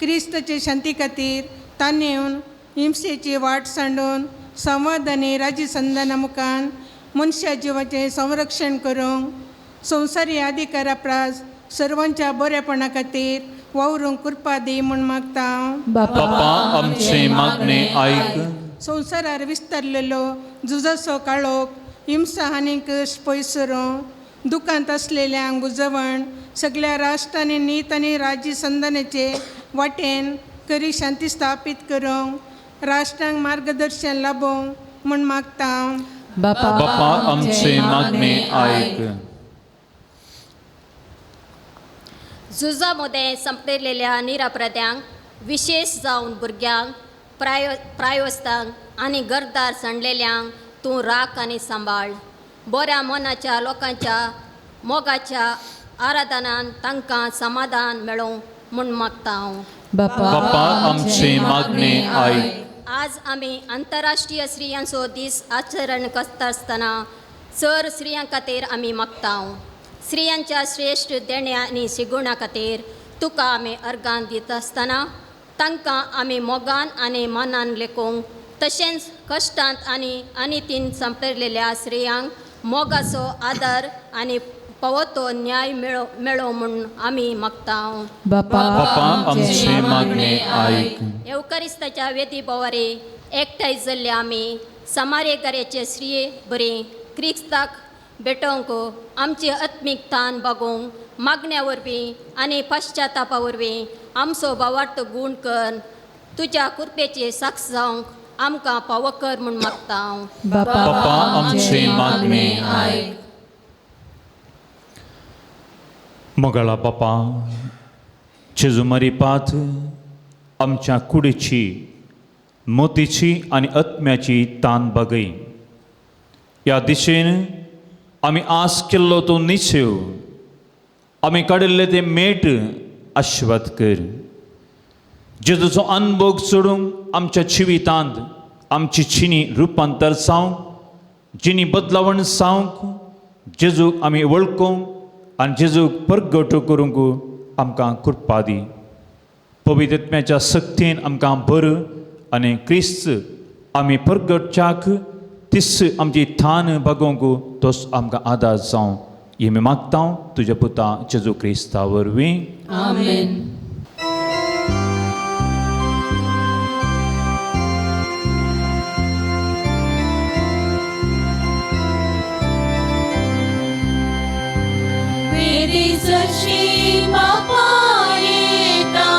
क्रिस्ताचे शांती खातीर ताणेवन हिंसेची वाट सांडून संवाद आनी राजी संधाना मुखान मनशा जिवाचें संरक्षण करूंक, संवसारी अधिकारा प्रास सर्वांच्या बरेपणा खातीर वावरूंक कृपा दी म्हूण मागता हांव. बापा आमचें मागणें आयक. संवसारार विस्तारलेलो झुजाचो काळोख, हिंसा आनी कश्ट पयस सरूंक, दुकांत आसलेल्यांक बुजवण, सगळ्या राष्ट्रांनी नीत आनी राजी संधानाचे वाटेन करी शांती स्थापीत करूंक, राष्ट्रांक मार्गदर्शन लाभोवंक म्हूण मागता हांव. बापा आमचें मागणें आयक. झुजा मदें संपलेल्या निरापराध्यांक, विशेश जावन भुरग्यांक, प्रायोस्तांक आनी गरदार सांडलेल्यांक तूं राख आनी सांबाळ. बऱ्या मनाच्या लोकांच्या मोगाच्या आराधनान तांकां समाधान मेळोवं म्हूण मागता हांव. बापा आमचें मागणें आयक. आज आमी आंतरराष्ट्रीय स्त्रियांचो दीस आचरण करता आसतना चड स्त्रियां खातीर आमी मागता. स्त्रियांच्या श्रेश्ठ देण्या आनी शिगुणा खातीर तुका आमी अर्गान दिता आसतना तांकां आमी मोगान आनी मनान लेखूंक, तशेंच कश्टांत आनी अनितीन संपलेल्या स्त्रियांक मोगाचो आदार आनी पवतो न्याय मेळो म्हूण आमी मागता. बापा आमचें मागणें आयक. येवकारिस्ताच्या वेदी बोवारी एकठांय जाल्ले आमी समारेकार्याचे स्त्रिये बरी क्रिस्ताक भेटोवंक, आमची आत्मीक तान बागोवंक, मागण्या वरवीं आनी पश्चातापा वरवीं आमचो भावार्थ गूण कर तुज्या कृपेची साक्ष जावंक आमकां पावो कर म्हूण मागता हांव. बापा आमचें मागणें आयक. मोगाळा बापा, जेजू पात आमच्या कुडीची, मोतीची आनी आत्म्याची तान बागय. ह्या दिशेन आमी आस केल्लो तो निश्चेव, आमी काडिल्ले ते मेट आशिर्वाद कर. जेजूचो अनभोग चडूंक आमच्या जिवितांत आमची चिनी रुपांतर जावंक, जिणी बदलावण जावंक, जेजूक आमी वळखूंक आनी जेजूक परगट करूंक आमकां कृपा दी. पवित्र आत्म्याच्या शक्तीन आमकां भर आनी क्रिस्त आमी परगटच्याक तिस आमची थान बागोवंक तोच आमकां आदार जावं. हें आमी मागता तुज्या पुता जेजू क्रिस्ता वरवीं. आमेन. वेदीसशी बापा येता,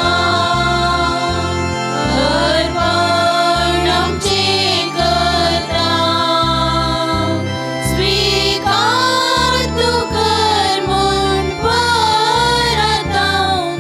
अर्पण आमचें करता, स्वीकार तूं कर म्हूण परत हांव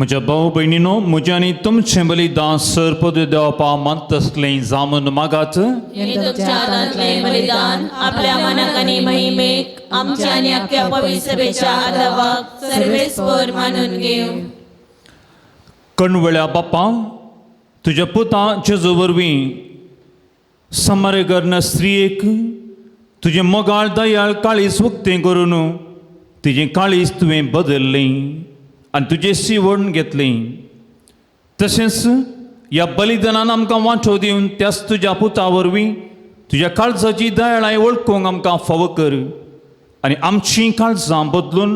म्हज्या भाव भयणीनो, म्हज्या आनी तुमचें बलिदान सरपद देवपा मानतसलें जामून मागात. हे तुमच्या हातांतलें बलिदान आपल्या मनाक आनी महिमेक आमच्या आनी अख्ख्या पवित्र सभेच्या आदावाक सर्वेस्पर मानून घेवं. कणवळ्या बापा, तुज्या पुता जेजू वरवीं समारेगर्ण स्त्रियेक तुजें मोगाळ दयाळ काळीज उक्तें करून तुजें काळीज तुवें बदललें आनी तुजें सिवण घेतलें. तशेंच ह्या बलिदानान आमकां वांटो दिवन त्याच तुज्या पुता वरवीं तुज्या काळजाची दयाळाय वळखूंक आमकां फावो कर आनी आमचीं काळजां बदलून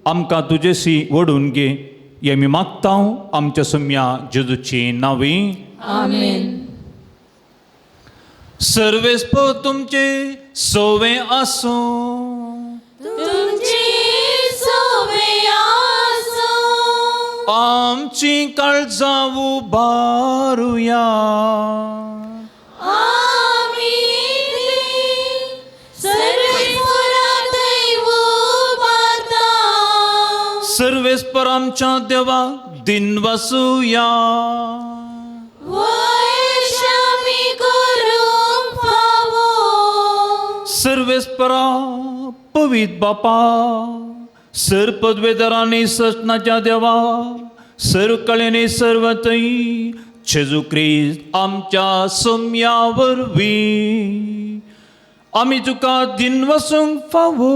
आमकां तुजेशी ओडून घे. हें आमी मागता आमच्या सम्या जेजूची नांवी. आमेन. सर्वेस्पर तुमचे सोवे आसूं. तुमची सोवे आसूं. आमची काळजां उबारुया. आमी सर्वेस्परा थंय उबारता. सर्वेस्पर आमच्या देवाक दिनवासुया. वैशामी करूंक फावो. सर्वेस्परा पवित बापा, सर पदवेदारांनी ससनाच्या देवा, सर्व कळेने सर्व थंय जेजू क्रिस्त आमच्या सोम्या वरवीं आमी तुका दिनवासूंक फावो.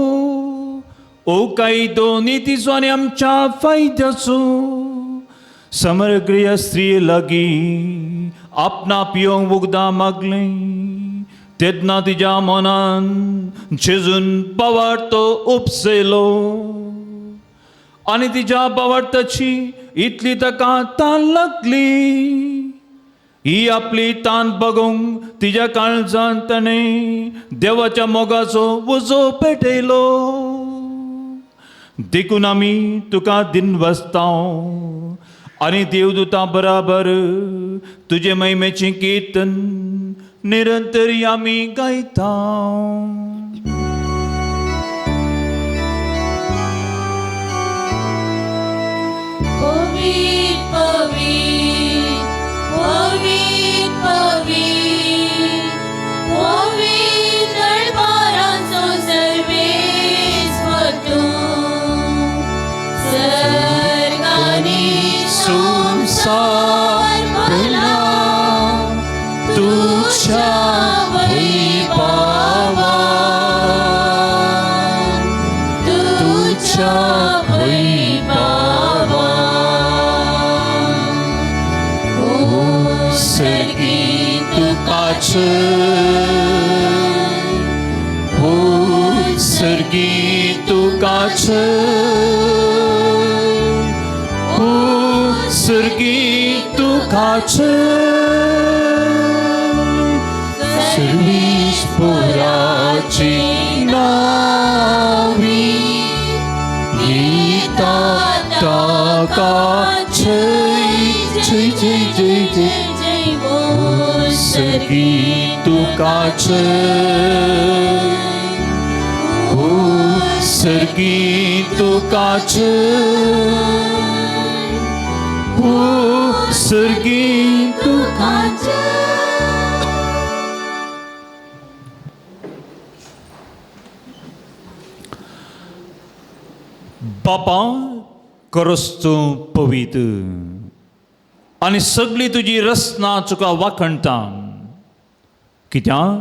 ओ कायदो नितीचो आनी आमच्या फायद्याचो समरक्रिया स्त्री लागीं आपणा पियोंक वखदां मागलें तेन्ना तिज्या मनान जेजून बावार्तो उपसयलो आनी तिज्या बावार्थाची इतली ताका तान लागली. ही आपली तान बगूंक तिज्या काळजान ताणें देवाच्या मोगाचो उजो पेटयलो. देखून आमी तुका दिनवासता आनी देवदूता बराबर तुजे महिमेचें किर्तन निरंतर आमी गायता. पवित्र पवित्र पवित्र पवित्र पवित्र दरबारांचो सर्वेस्पर तूं सर्गांनी संवसार भरला तुज्या वैभवान, तुज्या वैभवान. सर्गी तुका जय, ओ सर्गी तुका जय, ओ सर्गी तुका जय. सर्वेस्पराची नावी गीता ताका जय जय जय जय जय. सर्गी तुका जय, ओ सर्गी तुका जय, ओ सर्गी तुका जय. बापा करस तूं पवित्र आनी सगळी तुजी रचना तुका वाखणटा. कित्याक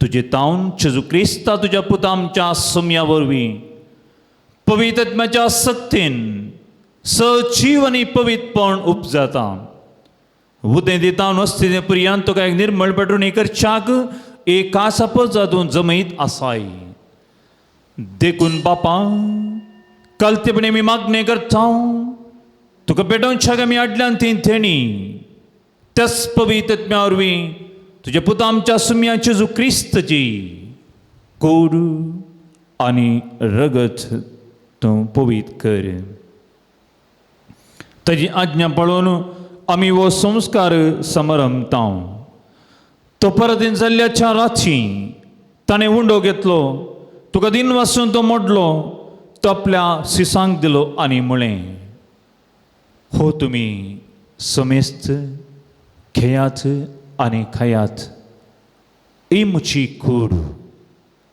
तुजे तावन जेजू क्रिस्ता तुज्या पुता आमच्या सम्या वरवीं पवित्र आत्म्याच्या सक्तीन सजीव आनी पवित्रपण उपजाता. उदें दिता वस्ती प्रियान तुका एक निर्मळ पेटून करच्याक एक आसा जातून जमयत आसाय. देखून बापा कलतेपणी आमी मागणें करता तुका पेटोवच्याक आमी आडल्यान ती थेणी त्याच पवित्र आत्म्या वरवीं तुज्या पुता आमच्या सुम्या जेजू क्रिस्तची कोड आनी रगत तूं पवित्र कर. ताजी आज्ञा पळोवन आमी हो संस्कार समारंभता. तो परत जाल्ल्याच्या राती ताणें उंडो घेतलो, तुका दिन वासून तो मोडलो, तो आपल्या सिसांक दिलो आनी म्हळें, हो तुमी समेस्त घेयात आनी खायात. ही म्हजी कूड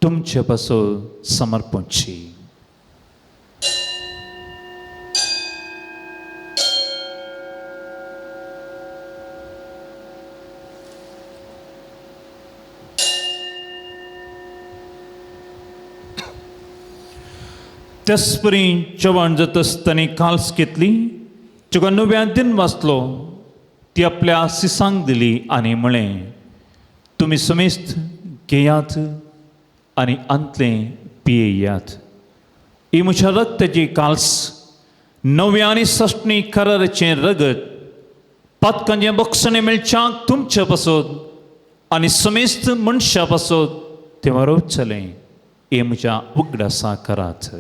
तुमचे पासून समर्पणची. त्याचपरी जेवण जाता आसतना काल्स घेतली, तुका नव्या दिन वाचलो, ती आपल्या सिसांक दिली आनी म्हळें, तुमी समेस्त घेयात आनी अंतलें पियेयात. ही म्हज्या रक्ताची काल्स, नव्या आनी सश्णी कराराचें रगत, पातकांचें बक्षणें मेळच्याक तुमचे पासत आनी समेस्त मनशा पासत तें वारोवचलें. हें म्हज्या उगडासा करात.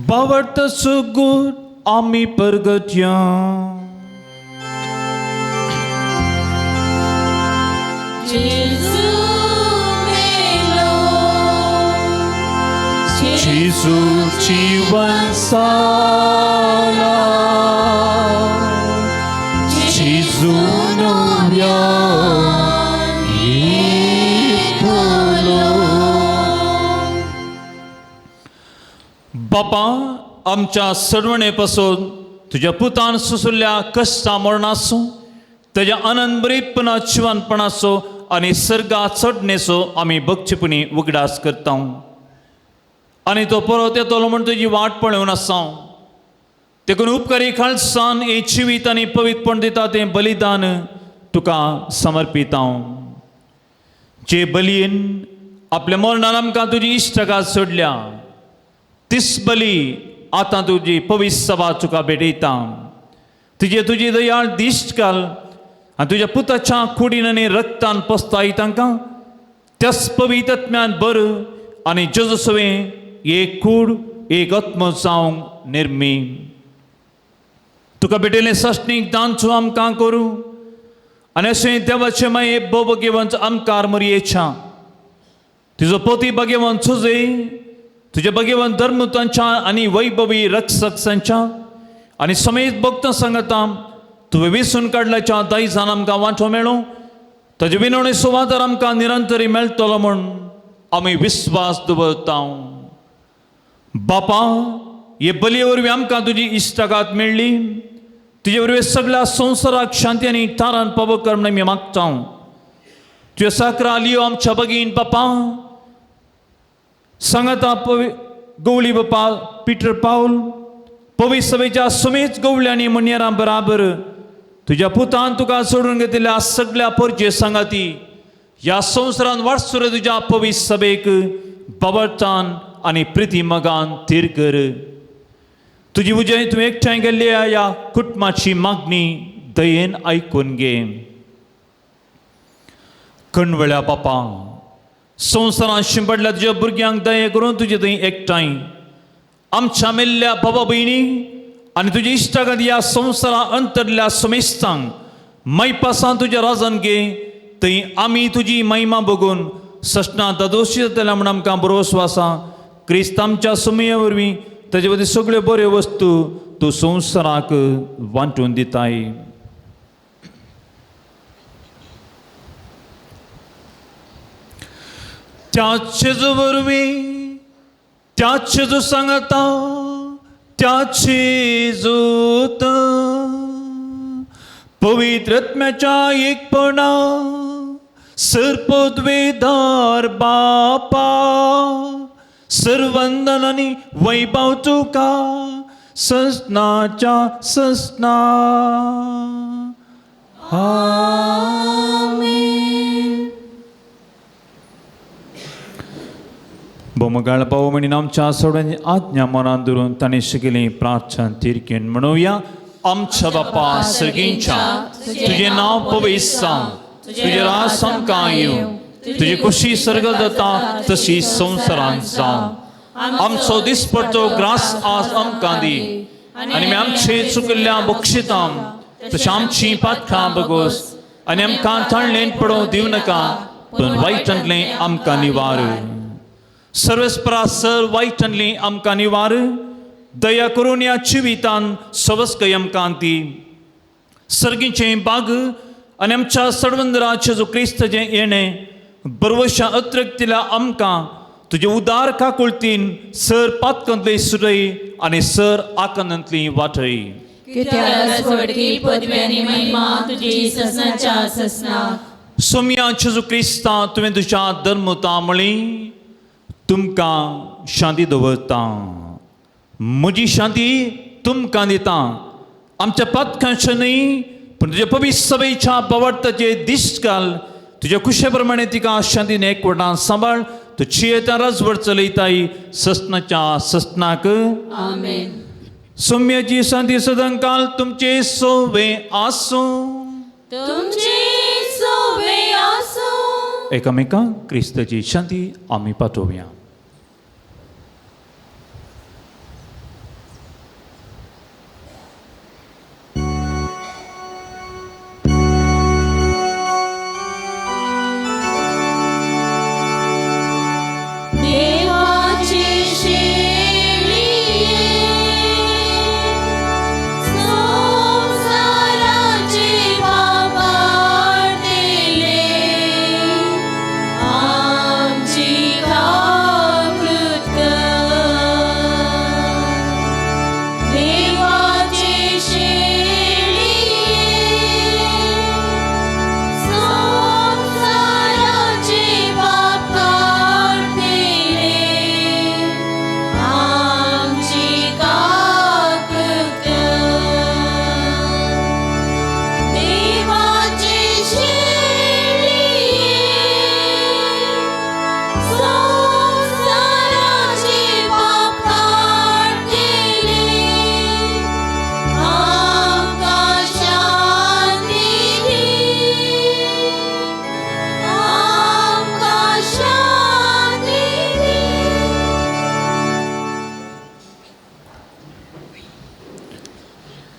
बावडत सुगूर आमी परगत्या. जेजू मेलो, जेजू जिवन जाला, जेजू नव्यान येतलो. बापा, आमच्या सरवणे पासून तुज्या पुतान सुसुल्ल्या कश्टा मरणाचो, ताज्या आनंद बरीपणा जिवनपणाचो आनी सर्गा चडणेचो आमी भक्तीपणी उगडास करता आनी तो परत येतलो म्हूण तुजी वाट पळोवन आसा. देखून उपकारी खालसान हें जिवीत आनी पवित्रपण दिता तें बलिदान तुका समर्पिता. जे बलयेन आपल्या मरणान आमकां तुजी इश्टगात सोडल्या, तीस बली आतां तुजी पवित्र सभा तुका भेटयता. तुजे तुजी दयाळ दिश्ट घाल आनी तुज्या पुताच्या कुडीन आनी रक्तान पसताय तांकां त्याच पवित्र आत्म्यान बर आनी जेजू सवें एक कूड एक आत्म जावंक निर्मी. तुका भेटयलें साश्टीक दान तूं आमकां करूं आनी अशें देवाचें माये भोवभगेवंत आमकार मरयेच्या तुजो पोती भगेवंत सुजय तुज्या भगेवंत धर्मतांच्या आनी वैभवी रक्षक आनी समेत भक्त सांगता तुवें वेसून काडल्याच्या दायजान आमकां वांटो मेळूं, ताजे विनवणी सुवातार आमकां निरंतरी मेळटलो म्हूण आमी विस्वास दवरता. बापा, हे बलये वरवीं आमकां तुजी इश्टागात मेळ्ळी, तुजे वरवीं सगळ्या संवसाराक शांती आनी तारान पावो कर म्हूण आमी मागता. तुज्या साकरा लियो आमच्या भगीन बापा सांगाता गवळी बापा पिटर पावल पवित्र सभेच्या समेत गवळ्यांनी म्हणयेरां बराबर तुज्या पुतान तुका सोडून घेतिल्ल्या सगळ्या परजे सांगाती ह्या संवसारान वाटसुरे तुज्या पवित्र सभेक बाबटान आनी प्रिती मगान थीर कर. तुजी उजय तुवें एकठांय केल्ल्या ह्या कुटुंबाची मागणी दयेन आयकून घे. कणवळ्या बापा, संवसारान शिंपडल्या तुज्या भुरग्यांक दये करून तुजे थंय एकठांय आमच्या मेल्ल्या बाबा भयणी आनी तुज्या इश्टागत ह्या संवसारा अंतरल्या समेस्तांक मायपासान तुज्या राजान घे, थंय आमी तुजी महिमा बघून सश्णा दादोशी जातल्या म्हूण आमकां भरोसो आसा. क्रिस्त आमच्या सुमये वरवीं ताजे वरवीं सगळ्यो बऱ्यो वस्तू तूं संवसाराक वांटून दिताय. त्याच जेजू वरवीं, त्याच जेजू सांगता, त्याच जेजूत पवित्र आत्म्याच्या एकपणा सर्पद्वेदार बापा सर्वंदन आनी वैभव तुका ससनाच्या ससना. आमेन. बोमगाळ पाव म्हणून आमच्या सगळ्यांनी आज्ञा मनान धरून तांणी शिकली प्रार्थना तिरकेन म्हणुया. आमच्या बापा सर्गींच्या, तुजें नांव पवित्र जावं, तुजें राज आमकां येवं, तुजी खुशी सर्ग जाता तशी संवसारांत जावं. आमचो दिसपडतो ग्रास आज आमकां दी आनी आमचे चुकिल्ल्या बक्षितां तशें आमची पातकां बगोस आनी आमकां ताणलें पडोवं दिवं नाका पूण वायटांतलें आमकां निवार. सर्वेस्परा सर वायटांतलें आमकां निवार. दया करून ह्या जिवितान सवस्कय आमकां दी. सर्गीचें बाग आनी आमच्या सडवंदरा जेजू क्रिस्ताचें येणें बरवशा अत्रक्तिल्या आमकां तुजे उदार काकुळतीन सर पातकांतली सुरय आनी सर आकांतांतली वाटय. सोम्या जेजू क्रिस्ता तुवें तुज्या धर्मता म्हळी तुमकां शांती दवरता, म्हजी शांती तुमकां दिता. आमच्या पातकांचे न्हय पूण तुज्या पवित्र सभेच्या पवर्ताचे दीस घाल. तुज्या खुशे प्रमाणे तिका शांतीन एकवटान सांबाळ. तूं चियेता राजवट चलयताय ससनाच्या ससनाक. आमेन. सौम्याची शांती सदांकाल तुमचे सोवे आसूं. तुमचे सोवे आसूं. एकामेकांक क्रिस्ताची शांती आमी पाठोवया.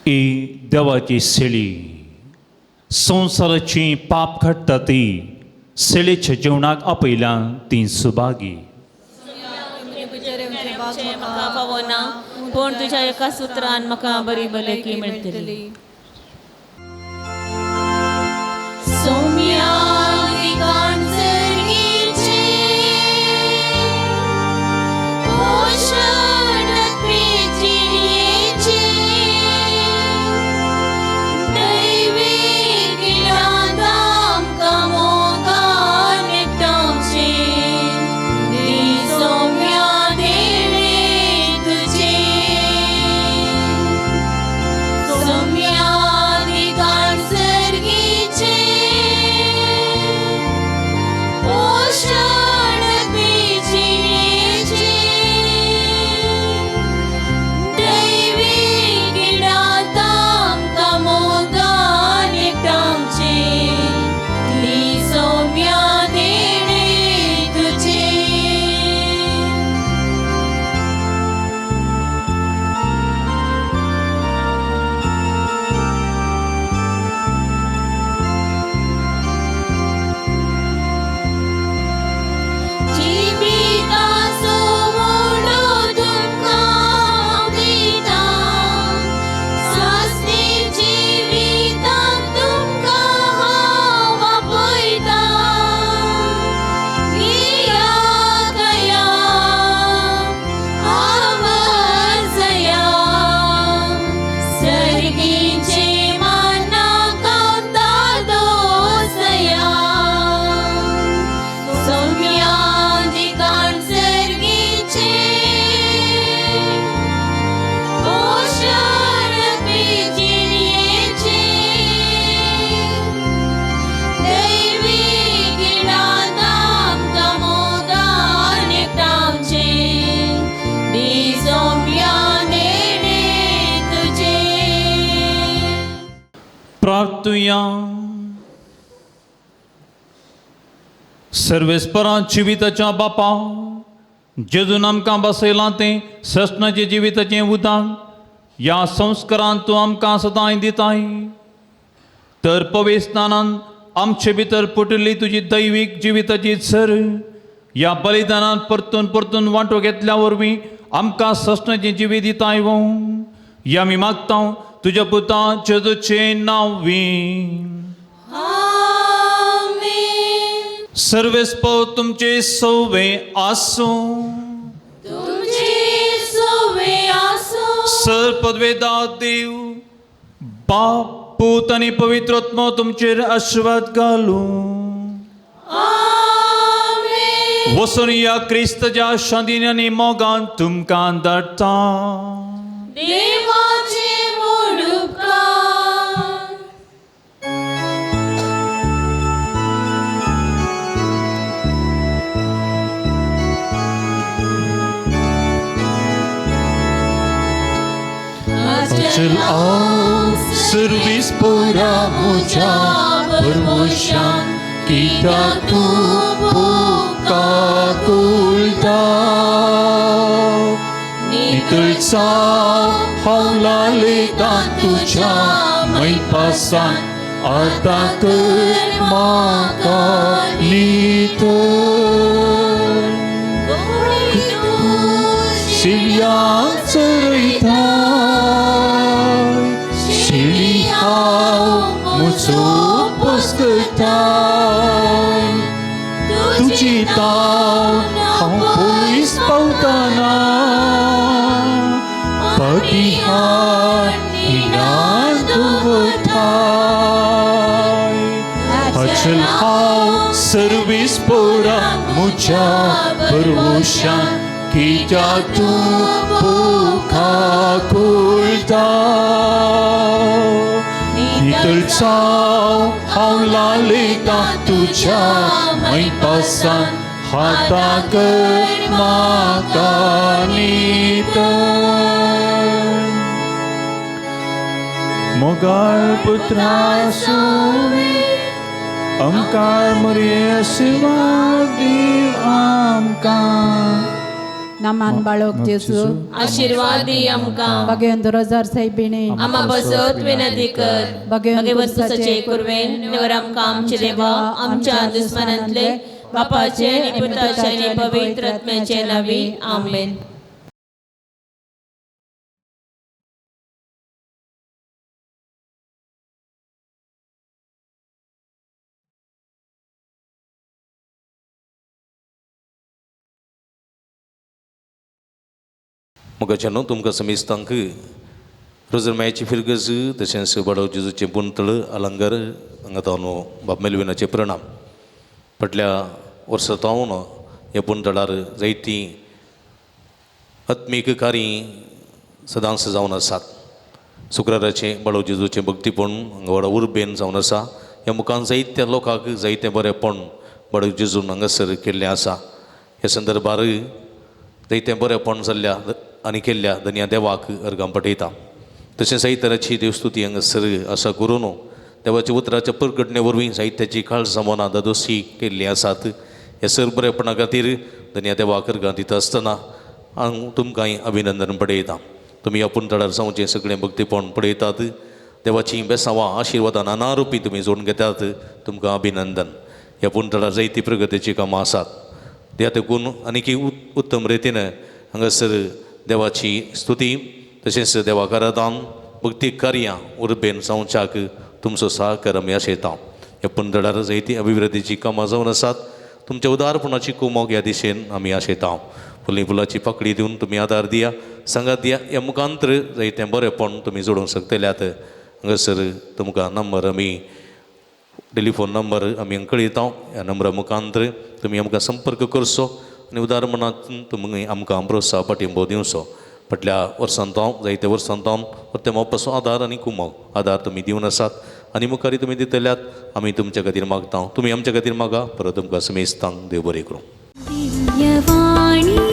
ही देवाची सेळी संवसाराची पाप घडटा ती सेळेच्या जेवणाक आपयल्या ती सुभागी. म्हाका फावना पूण तुज्या एका सुत्रान म्हाका बरी भलायकी मेळटली. प्रार्थुया. सर्वेस्परा जिविताच्या बापा जेजून आमकां बसयलां तें ससनाचें जिविताचें उदाक ह्या संस्कारान तूं आमकां सदांय दिताय. तर पविस्तानान आमचे भितर पुटिल्ली तुजी दैवीक जिविताची सर ह्या बलिदानान परतून परतून वांटो घेतल्या वरवीं आमकां सस्नाचें जिवीत दिताय वो. ह्या आमी मागता तुज्या पुता जेजूचें नांवी. सर्वेस्पो तुमचे सोवे आसूं. तुमचे सोवे आसूं. सर पदवेदा देव बाप पूत आनी पवित्र आत्मो तुमचेर आशिर्वाद घालूं. वचून ह्या क्रिस्तच्या शांतीन आनी मोगान तुमकां धाडटा. देवाचे व्हड उपकार. अचल हांव सर्वीस पोरा म्हज्या भरवशान कित्याक तूं काकुळटा. नितळसाव हांव लालयता तुज्या मैपासान आतां कर म्हाका नितळ. शिळयां चरयता शिळी हांव म्हजो पसकताय. तुजी ताव हांव पयस पावतना पतिहार इनान दवरताय. अचल हांव सर्वीस पोरा म्हज्या भरवशान कित्याक तूं काकुळटा. नितळसाव हांव लालयता तुज्या मैपासान हाता कर म्हाका नितळ. मोगाळ पुत्रा सोवे आमकां मरे आशिर्वाद दीव आमकां. नामान बाळोक जेजू आशिर्वाद दी आमकां. भगवंत रोजार साहेबिणी आमा बसत विनंती कर. भगवंत तुझे कुर्वेन निवर आमकां आमचे देवा आमच्या दुस्मनांतले बापाचे आनी पुताचे आनी पवित्र आत्म्याचे नांवी. आमेन. मोगाच्यानो तुमकां समेस्तांक रोजरमायाची फिरगज तशेंच बाडो जेजूचें पुंतळ अलंकार हांगा तावन बाब मेलविनाचे प्रणाम. फाटल्या वर्सा तावन ह्या पुंतळार जायतीं आत्मीक कार्यां सदांच जावन आसात. शुक्राराचें बाळो जेजूचें भक्तीपण हांगा व्हडा उर्बेन जावन आसा. ह्या मुखान जायत्या लोकांक जायतें बरेंपण बाळो जेजून हांगासर केल्लें आसा. ह्या संदर्भार जायतें बरेंपण जाल्ल्या आनी केल्ल्या धन्या देवाक अर्गां पठयता. तशें साहित्याची देवस्तुती हांगासर आसा करून देवाच्या उतराच्या परगटणे वरवीं साहित्याची काळजां मनां दादोशी केल्लीं आसात. ह्या सर बरेपणा खातीर धन्या देवाक अर्गां दिता आसतना हांव तुमकांय अभिनंदन पडयता. तुमी आपूण तळार जावचें सगळें भक्तीपण पळयतात. देवाचीं बेसांवां आशिर्वादां नाना रुपी तुमी जोडून घेतात. तुमकां अभिनंदन. ह्या पुंतळार जायती प्रगतीचीं कामां आसात. त्या तेकून आनीक उत्तम रितीन हांगासर देवाची स्तुती तशेंच देवाक आराधन भक्ती कार्यां उर्बेन जावच्याक तुमचो सहकार आमी आशयता. ह्या पुंतळार जायती अभिवृद्धीचीं कामां जावन आसात. तुमच्या उदारपणाची कुमोक ह्या दिशेन आमी आशयता. फुली फुलाची पाकळी दिवन तुमी आदार दिया सांगात दिया. ह्या मुखांतर जायतें बरेंपण तुमी जोडूंक शकतल्यात. हांगासर तुमकां नंबर आमी टेलिफोन नंबर आमी कळयता. ह्या नंबरा मुखांतर तुमी आमकां संपर्क करचो आनी उदार मनात तुमी आमकां प्रोत्साह पाठिंबो दिवचो. फाटल्या वर्सान तावन जायत्या वर्सान तावन परते मोपाचो आदार आनी कुमोक आदार तुमी दिवन आसात आनी मुखारी तुमी दितल्यात. आमी तुमच्या खातीर मागता. तुमी आमच्या खातीर मागा. परत तुमकां समेस्तांक देव बरें करूं. दिव्यवाणी.